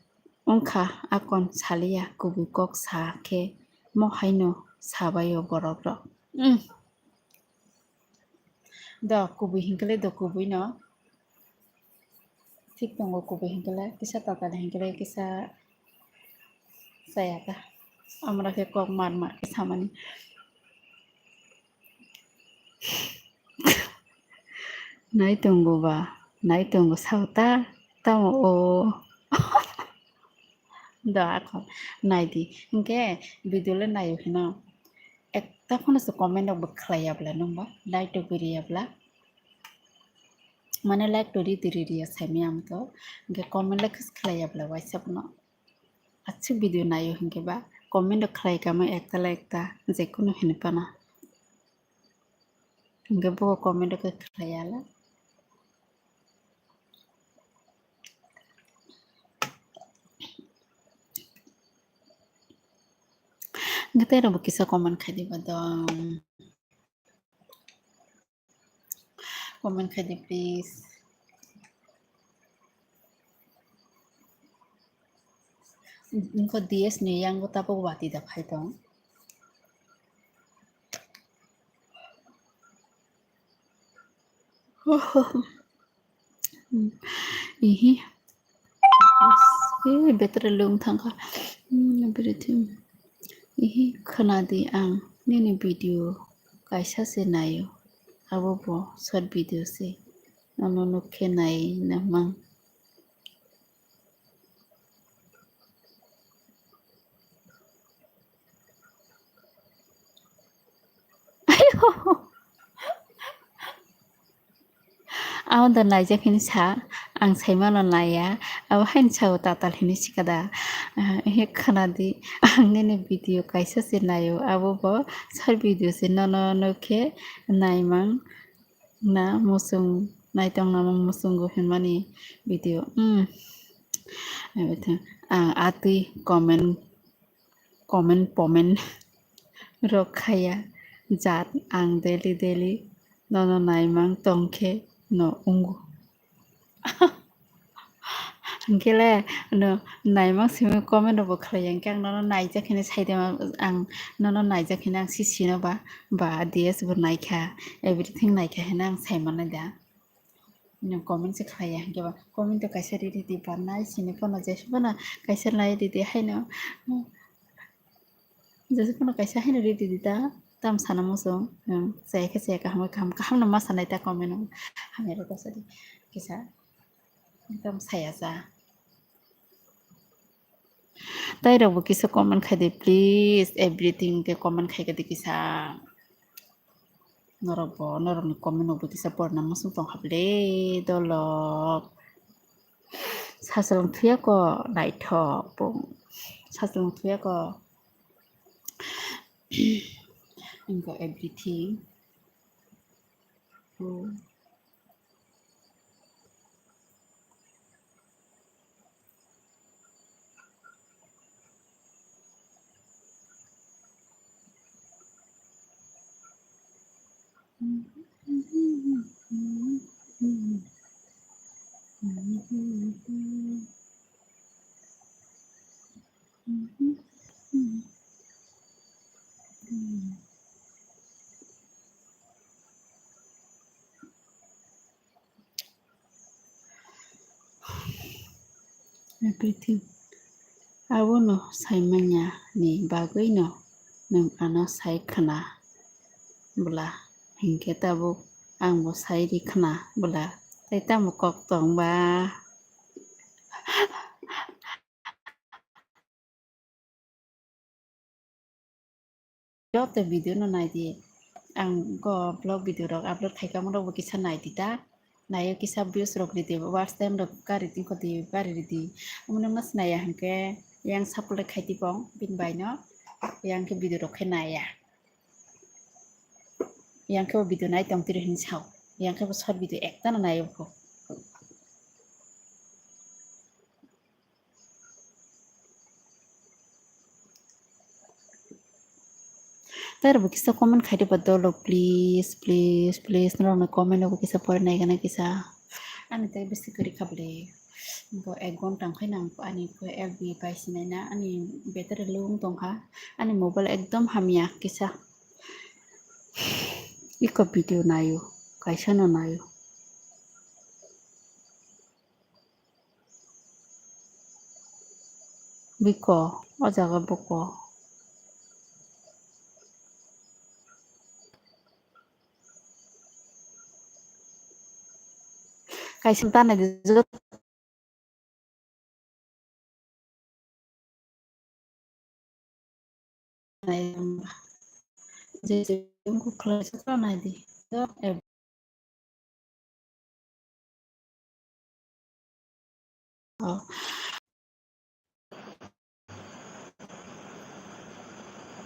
Wngkha akon saliya kubui kok sa khe mo haino sabaio borok rok. Mm. Do kubui hinkhe le do kubui no. Thik tongo kubui hinkhe le kisa tatal hinkhe le kisa chaya ta. Amra khe kok mar mar khe samani. Nai tongo ba, nai tongo sao ta, tamo o. Do ako nai di. Hinkhe video le naio hino. Ekta phano se comment rok bo khlai ya bwla nwng ba, like rok bo ri ya bwla. Mane like to ri di ri ri ya sai mi ang to. Hinkhe comment le khis khlai ya bwla waisa phano. Achuk video naio hinkhe ba comment rok khlai kamo ekta le ekta je kunu hini phano. Hinkhe bo comment rok khlai ya la. Hinkhe tei rok bo kisa comment khai di ba dong. Comment khai di please. Wngkha D S ni yango tabuk watwi da phai tong. Ihi. Eh, battery low wng thangkha. Hmm, everything. Ihi, khwnadi ang nini video kaisa se naio. Abo bo short video se. Nono nuk khe nai na mang. Ayo. Abo da naijak hini sa, ang saimano naiya, abo haini sao tatal hini sikada. Ah, he khwnadi, ang nini video kaisa se naio, abo bo sar video se nono nokhe naimang na muchung, naitong namang muchungo hinmani video. Hmm. Ang atwi comment, comment, comment rok khaya jat ang daily, daily nono naimang tongkhe no ungu. Hwnkhe le no naimang simi comment rok bo khlaiya, hwnkhe ang nono naijak hini saide ma, ang nono naijak hini ang si sino ba, ba D S bo naikha, everything naikha hini ang saimano da. Nung comment se khlaiya, hwnkhe ba comment to kaisa riri di ba nai sini phano jesa phano kaisa lai ridi haino. Jesa phano kaisa haino riri di ta, tam sana muchung, hmm, chaya khe chaya kaham, kaham, kaham no ma sanai ta comment o. Hamya rok sa di kisa, tam saya sa. Tai rok bo kisa comment khai di please, everything ke comment khai di kisa. Norok bo, norokni comment rok bo kisa porna muchung tong hable dolok. Sachwlang thuya ko naithok bo. Sachwlang thuya ko. Inko everything. Hmm. Everything. Abono saimanya ni bagwino nwng ano sai khna bwla, hinkhe tabuk angbo sai ri khna bwla, tai tamo kok tong ba? Joto video no nai di. Ang go vlog video rok upload khai kamo rok bo kisa nai di ta. Naio kisa views rok ri di, watch time rok kari tingkho di, bari ri di. Omo no mas nai ya hwnkhe yang support khai di bong bini bai no. Yang khe video rok khe nai ya. Yang khe bo video nai tong tiri hin sao. Yang khe bo short video ekta no nai o. Tei rok bo kisa comment khai di ba dolo, please, please, please. Norok ni comment rok bo kisa pore nai gana kisa. Ani tei bisi kwrwi kha bwle. Bo ek ghonta wng khe nang ani F B bai sinai na, ani battery low wng tong kha. Ani mobile ekdom hamya kisa. Iko video naio, kaisa no naio. Biko, o jaga buko. Kaisa ta nai di, joto.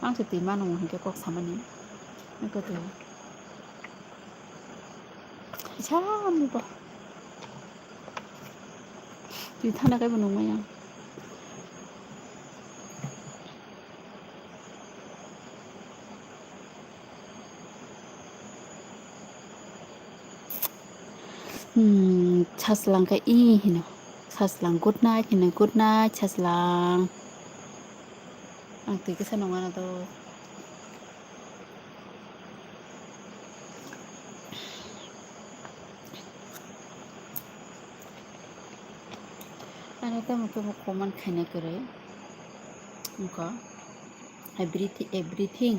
Ang se twi mano hwnkhe kok samani. Eko twi. Isa ni bo. Twi thana kaibo nungmaya. Hmm, sachwlang khe i hino. Sachwlang, good night hino, good night, sachwlang. Ang twi kisa nungmano do. Ano tamo khe bo comment khaina kwrwi. Wngkha everything, everything.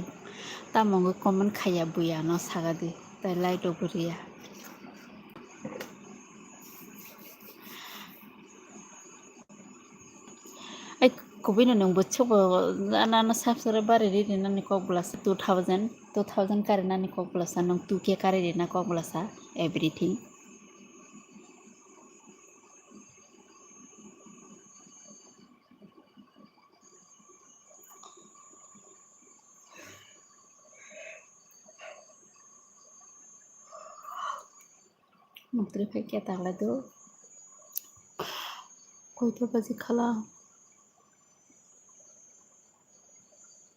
Tamo wngwi comment khaiya buya no sagadi. Tai like rok bo riya. Ai kubui no nwng bwswk bo ano ano subscribe bari ri rinani kok bwlasa two thousand, two thousand kari nani kok bwlasa nwng two K kari rina kok bwlasa everything. Muktri phai khe taklai do. Koito baji khala.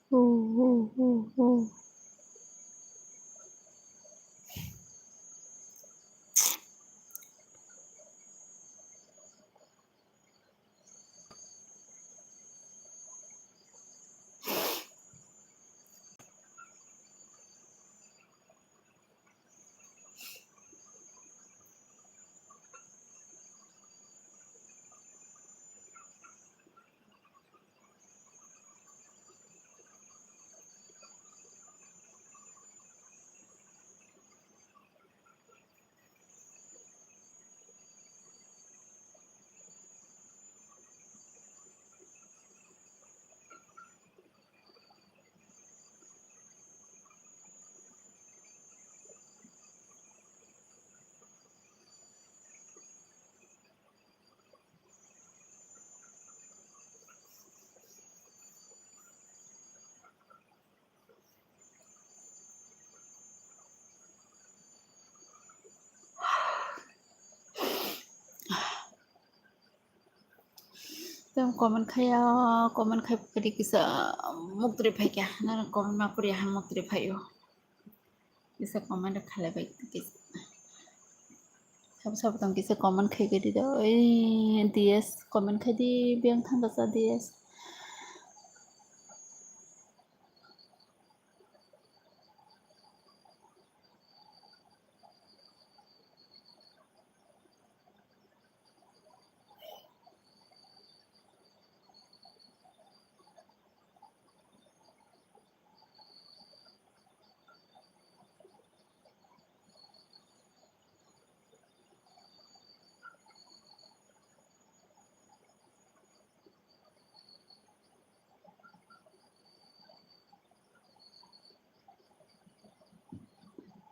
Oh, oh, oh, oh. Tamo comment khaya, comment khai pari kisa muktri phai kya, na comment ma puri ha muktri phaio. Kisa comment khalai bai kisa. Sabo sabo tong kisa comment khai gadi do. Oi, D S comment khai di, biang thang kasa D S.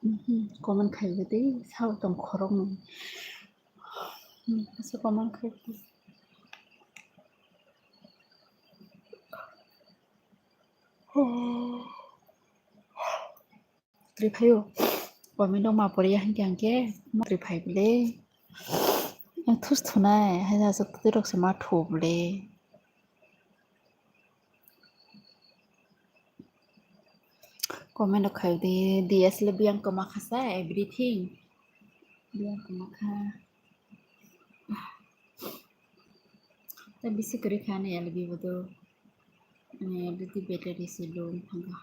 Mhm, comment khai gadi, sao tong khorok no. Hmm, asa comment khai gadi. Muktri phaio. Comment rok ma pore ya hingke hingke muktri phai bole. Yang thus thunai, hai aswk twi rok se ma thu bole. Comment rok khai di, D S le biyang kwma kha sa, everything. Biyang kwma kha. Ta bisi kwrwi kha ani L B bo do. Ani L B twi battery se low wng thang kha.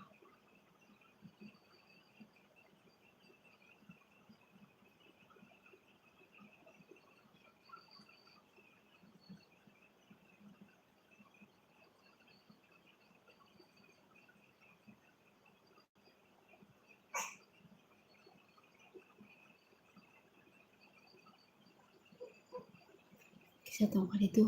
Kisa tongphari tu.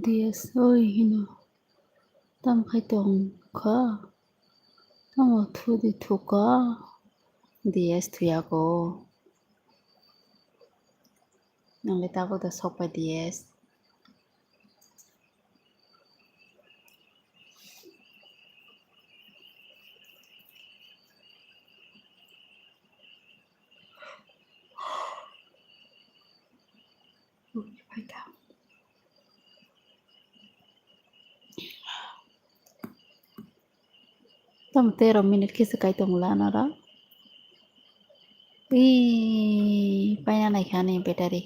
D S oi hino. Tam khai tong kha. Tamo thu di thu ka. D S thuya ko. Nang le tabuk da sok pai D S. Tamo tero minute khe se kai tongo la noro. Ee, paina naikha ani battery.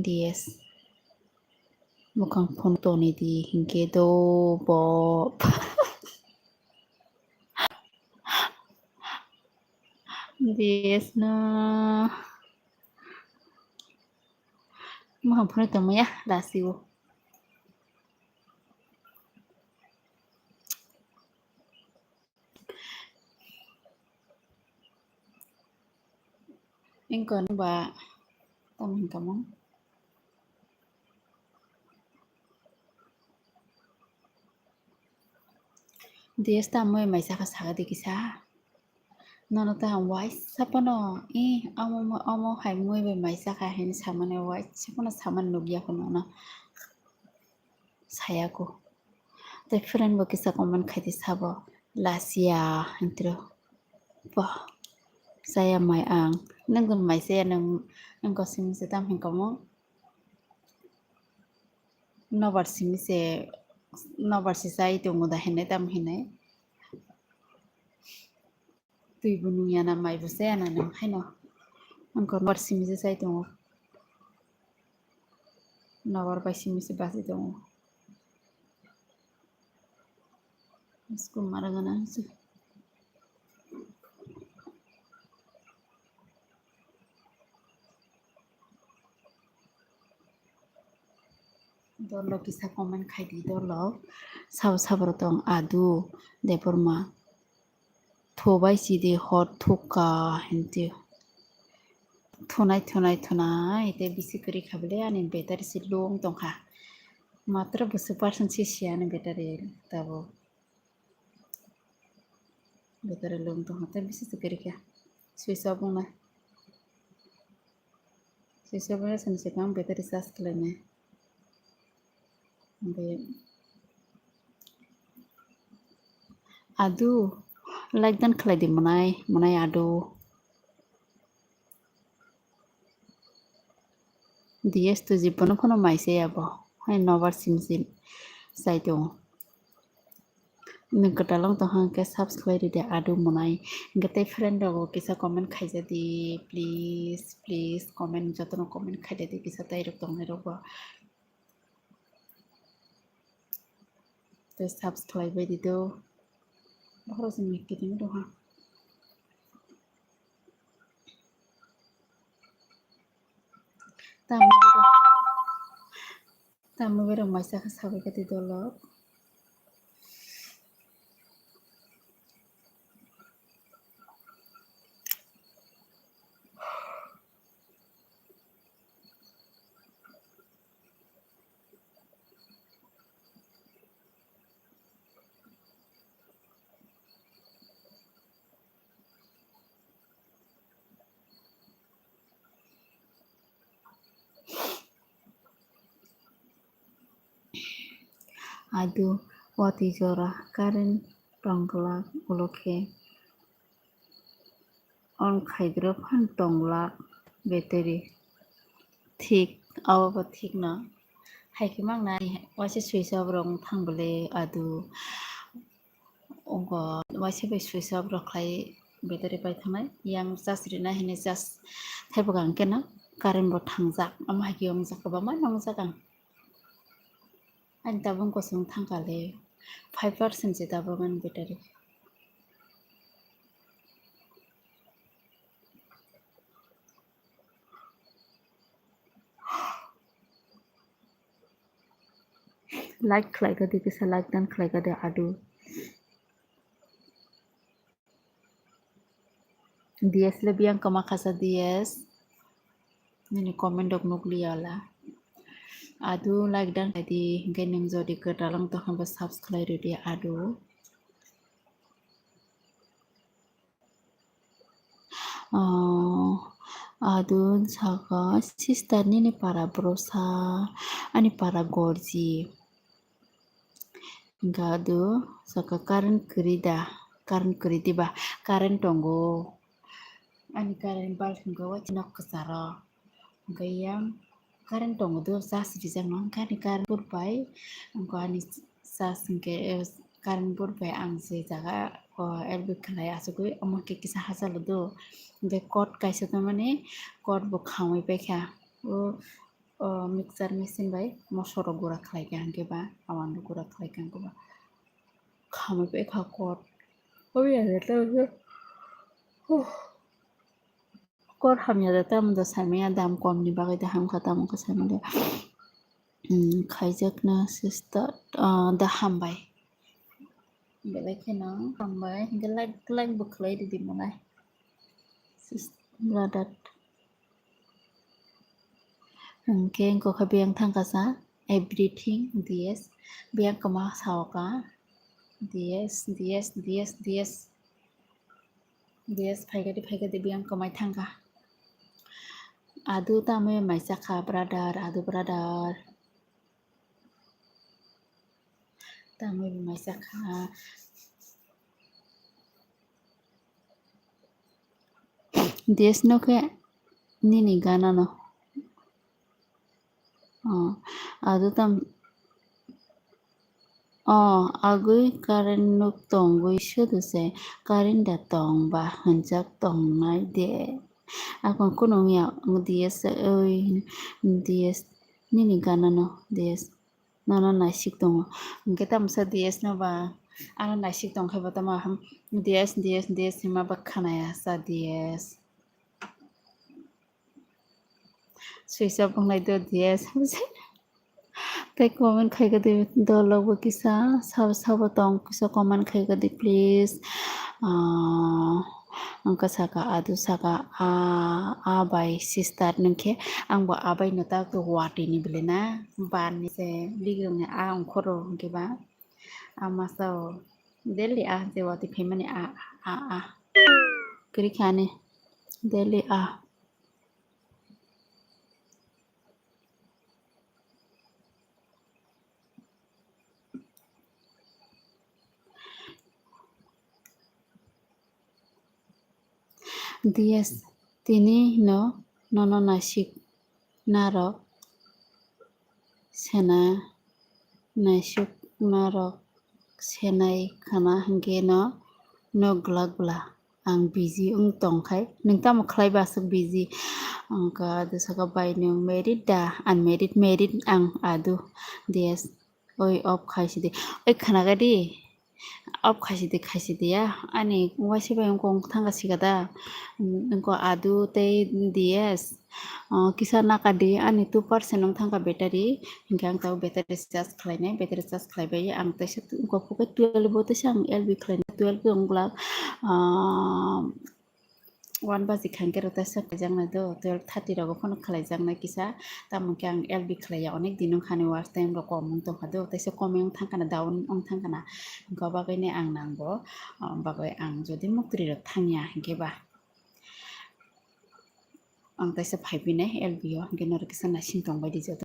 D S. Mukhang phone toni di hinkhe do bo. D S no. Mukhang phone tongmaya lasio. Engkon ba tamo hinkamo. D S ta mui mai saka saka di kisa. Nono ta ang waisa pono, eh, amo, amo hai mui bai mai saka hini samani waisa pono samani nukya ko nono. Saya ko. Tei friend bo kisa comment khai di sabo. Lasia, hintro. Bo. Saya mai ang. Nung mai saya nung, nung kosim se tam hinkamo. Nobar simi se, nobar si sai tongo da hinui tam hinui. Twi bo nung ya na, mai bo chaya na nung haino. Ang khe nobar simi se sai tongo. Nobar bai simi se bachai tongo. School ma rwgana se. Dolo kisa comment khai di dolo. Sabo sabo rok tong Adu Debbarma. Thobai chidi hor thukka hinti. Thunai thunai thunai te bisi kwrwi kha bwle ani battery se long tongkha. Matra bwswk percent se siya ani battery tabuk. Battery long tongkha tei bisi se kwrwi kha. Switch off wngnai. Switch off wngya sani swkang battery charge khlainai. Oke. Adu, like dan khlai di mwnai, mwnai adu. D S tu jibono phano mai se abo. Hai nobar sim sim sai tongo. Nwng kwtal wng tong hwnkhe subscribe rwdi adu mwnai. Hwnkhe tei friend rogo kisa comment khaija di, please, please, comment, jotono comment khaija di kisa tei rok tongnai rokbo. Tei subscribe bai di do. Bokhorok se mik kiting rok ha. Tamo berok, tamo berok maisa khe sabai khe tei dolo. Adu watwi jora current tongglak ulo khe on khaidro phan tonglak battery. Thik, abo bo thik no. Hai khe mang nai, waisa switch off rok wng thang bwle adu. Wngkha waisa bai switch off rok khlai battery pai thangnai. Yang charge rina hinwi charge thaibo ang khe no current bo thangjak. Omo hai khe wngjak kwbangma nongjak ang. Ani tabuk kosong thangkha le five percent se tabuk ani battery. Like khlai kha di kisa, like dan khlai kha di adu. D S le biyang kwma khasa D S. Nini comment rok nukliya la. Adu like dan khaidi, hinkhe nwng jodi kwtal wng tongkha ba subscribe rwdi adu. Ah, adu saka sister nini para bwrwsa, ani para gorji. Hinkhe adu saka current kwrwi da, current kwrwi diba, current tongo. Ani current bulb hinkhe waisa nok kwcharo. Hinkhe yang current tongo do, charge rijak no, hinkhe ani current bulb bai, hinkhe ani charge hinkhe, eh, current bulb bai ang se jaga, oh, L B khlai achugwi, omo khe kisa hachalo do. Hinkhe cord kaisa tongmani, cord bo khamwi paikha. O, o mixer machine bai moso rok gura khlaikha hinkhe ba, awan rok gura khlaikha hinkhe ba. Khamwi paikha cord. Obo ya da tamo khe. Huh. Kor hamya da tamo da saimanya, dam kom ni bagwi da hamkha tamo khe saimanya. Hmm, khaijakna sister, ah, da hambai. Belai kheno hambai. Hinkhe like, like bo khlai ridi malai. Sis-, brother. Hinkhe wngkha biyang thangkha sa, everything, D S. Biyang kwma saoka, D S, D S, D S, D S. D S phaikadi, phaikadi biyang kwmai thangkha. Adu tamo mai chakha, brother, adu brother. Tamo mai chakha. D S no khe nini gana no. Oh, adu tam. Oh, agwi current nuk tongwi sudu se, current da tong ba hwnjak tongnai de. Akon kunu wngya, D S oi, D S nini gana no, D S nono naisik tongo. Hinkhe tamo sa D S no ba, ano naisik tongkhe bo tamo ham, D S, D S, D S hinma ba khanaya sa D S. Switch off wngnai do D S. Tei comment khaikha di dolok bo kisa, sabo sabo tong kisa comment khaikha di please. Ah, wngkha saka adu saka a, a bai sister nungkhe ang bo a bai no tak to watwi ni bwle na ban ni se bigwng ni a ongkhoro hinkhe ba a masa o daily a je watwi phaimani a, a, a kwrwi kha ani daily a. D S tini no nono naisik narok sena naisik narok senai khana hinkhe no nok glak bla. Ang busy wng tongkhai, nwng tamo khlai ba aswk busy? Wngkha adu saka bai nwng married da, unmarried, married ang adu. D S, oi off khai sidi. Oi khwnaga di, off khai sidi, khai sidi ya. Ani waisa bai wngkha wng thangkha sika da. Wngkha adu tei D S. Ah, kisa naka di ani two percent wng thangkha battery, hinkhe ang tabuk battery charge khlainai, battery charge khlaibai ang teisa wngkha phukhe twelve o teisa ang L B khlainai, twelve wng glak, ah, one baji khankhe rw teisa khlaijaknai do, twelve thirty rogo phano khlaijaknai kisa, tamo khe ang L B khlaiya onek din wngkha ni watch time rok kom wng tongkha do, teisa kom wng thangkha na, down wng thangkha na, hinkhe bagwi ni ang nango, ah, bagwi ang jodi muktri rok thangya hinkhe ba. Ang teisa phai phinai L B o, hinkhe norok kisa naising tongbai di joto.